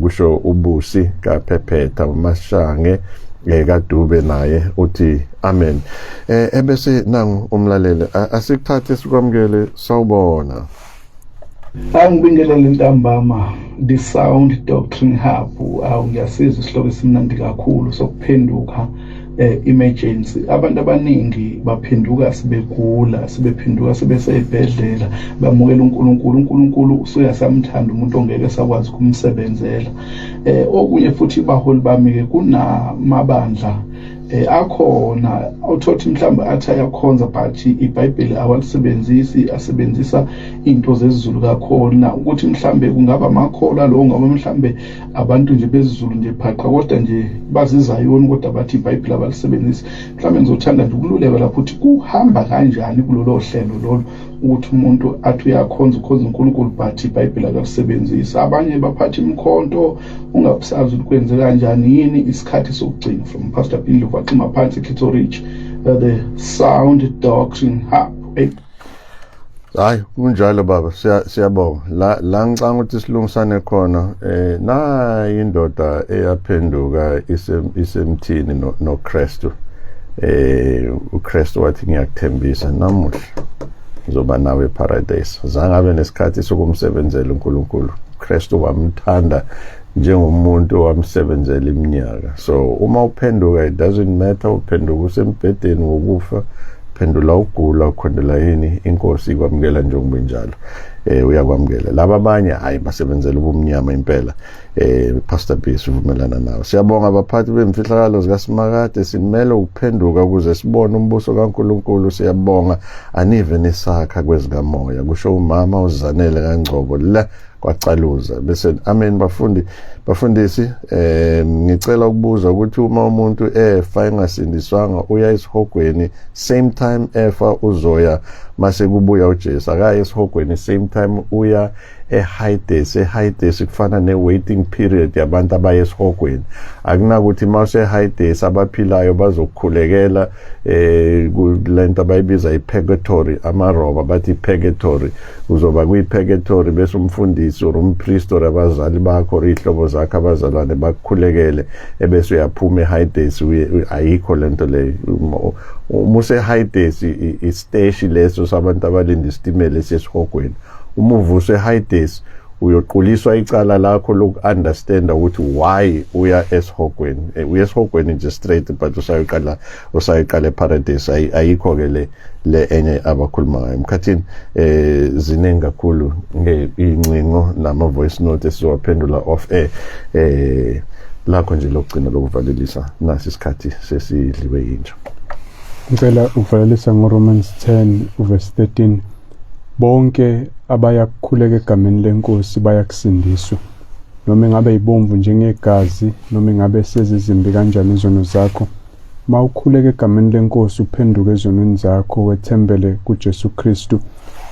kusho uBusi kaPhephetha uMashange kaDube, naye uthi amen. Ebese nangu umlaleli, asikuthathe sikwamukele. Sawubona. Angibingelele ntambama, the Sound Doctrine Hub. Awu, ngiyasizwa isihloko esimnandi kakhulu sokuphenduka emergency. Abantu abaningi baphenduka sebegula, sebephenduka sebeseyibhedlela, bamukela uNkulunkulu. uNkulunkulu usuyasamthanda umuntu ongeke sakwazi ukumsebenzela. Okunye futhi, baholi bami ke, kunamabandla akhona awuthothi mhlawumbe athi ayakhonza, but iBhayibheli awalisebenzisi, asebenzisa into zesiZulu kakhona, ukuthi mhlambe kungaba amakholwa lo, ngaba mhlambe abantu nje besiZulu nje phaqa, kodwa nje bazizayoni, kodwa bathi iBhayibheli abalisebenzisi. Mhlambe ngizothanda nje ukululeka lapho ukuthi kuhamba kanjani kulolo hlelo lolo, ukuthi umuntu athi uyakhonza, ukhonza uNkulunkulu, but iBhayibheli akalisebenzisi. Abanye baphatha imikhonto, ungabusazi ukuthi kwenze kanjani. Yini isikhathi sokugcina? From Pastor Bindlovu waxima phansi Cato Ridge, the Sound Doctrine Hub. Hey. Hayi, kunjalo baba, siyabonga. La ngicanga ukuthi silungisane khona, na indoda eyaphenduka isemthini no Kristu. uKristu wathi ngiyakuthembisa namuhla ngizoba nawe eparadise. Zange abe nesikhathi sokumsebenzela uNkulunkulu. Kristu wamthanda njengomuntu owamsebenzela iminyaka. So uma uphenduka, it doesn't matter uphenduka usembhedeni wokufa, phendula ugula, ukhondela yini, inkosi ikwamukela njengoba injalo. Uyakwamukela. Laba abanye, hayi, basebenzela ubumnyama impela. Pastor B, sivumelana nawe. Siyabonga abaphathi bemfihlakalo zikaSimakade, simele ukuphenduka ukuze sibone umbuso kaNkuluNkulu. Siyabonga, anive nisakha kwezikamoya, kusho umama uZanele kaNgcobo la kwaCaluza. Bese amen bafundi, bafundisi, ngicela ukubuza ukuthi uma umuntu efa engasindiswanga uya esihogweni same time efa, uzoya mase kubuya uJesu? Akaye esihogweni same time, uya eHades. eHades kufana ne-waiting period yabantu abaye esihogweni. Akunakuthi mawuse Hades abaphilayo bazokukhulekela kulento abayibiza i-purgatory. AmaRoma bathi i-purgatory, uzoba kwi-purgatory, bese umfundisi or umpriest or abazali bakho or iy'hlobo zakho, abazalwane, bakukhulekele, ebese uyaphuma eHades. Ayikho lento leyo. Uma use-Hades, isiteshi leso sabantu abalinda isitimela esesihogweni. Uma uvuswe eHades, uyoquliswa icala lakho loku-understanda ukuthi why uya esihogweni. Uya esihogweni nje straight, but usayoqala eparadise. Ayikho-ke le enye abakhuluma ngayo mkhathini. Ziningi kakhulu ngey'ncingo nama-voice note esizowaphendula off air. Lakho nje lokugcina lokuvalelisa, nasi isikhathi sesidliwe yinja. Ngicela ukuvalelisa ngoRomans 10 uverse 13: bonke abayakukhuleka egameni lenkosi bayakusindiswa. Noma ingabe ibomvu njengegazi, noma ingabe sezizimbi kanjani izono zakho, mawukhuleka egameni lenkosi uphenduke ezonweni zakho, wethembele kuJesu Kristu,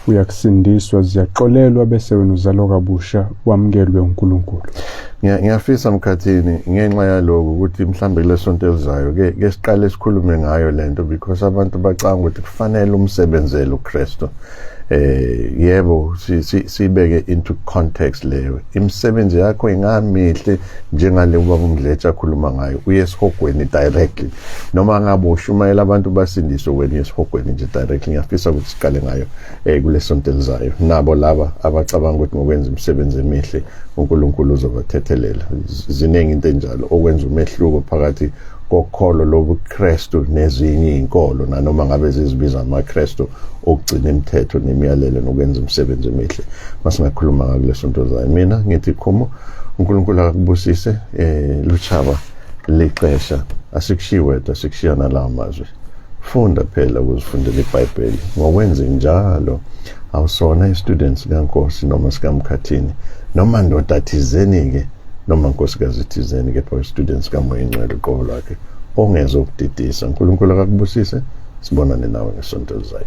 uyakusindiswa, ziyaxolelwa, bese wena uzalwa kabusha, wamukelwe uNkulunkulu. Ngiyafisa Mkhathini, ngenxa yaloko ukuthi mhlambe kulesonto elizayo ke siqale sikhulume ngayo lento, because abantu bacanga ukuthi kufanele umsebenzele uKristu. Yebo, sibeke into context leyo. Imisebenzi yakho ingamihle njengale ubaba uMdletshe akhuluma ngayo, uye esihogweni directly, noma ngabe ushumayela abantu basindiswe, wena uye esihogweni nje directly. Ngiyafisa ukuthi siqale ngayo kulesonto elizayo. Nabo laba abacabanga ukuthi ngokwenza imisebenzi emihle uNkulunkulu uzobathethelela, ziningi into enjalo okwenza umehluko phakathi kokholo lobuKristu nezinye izinkolo, nanoma ngabe zizibiza amaKristu, okugcina imithetho nemiyalelo nokwenza imisebenzi emihle. Masingakhuluma ngakulesonto zayo. Mina ngithi khumo, uNkulunkulu akakubusise. Luchaba lixesha, asikushiyi wedwa, sikushiya nalawo mazwi. Funda phela ukuzifundela iBhayibheli. Ngokwenze njalo awusona i-students kaNkosi noma sikaMkhathini noma ndoda thizeni-ke noma nkosikazi thizeni, kepha i-students kaMoya Ingcwele uqobo lwakhe ongeze ukudidisa. uNkulunkulu akakubusise, sibonane nawe ngesonto elizayo.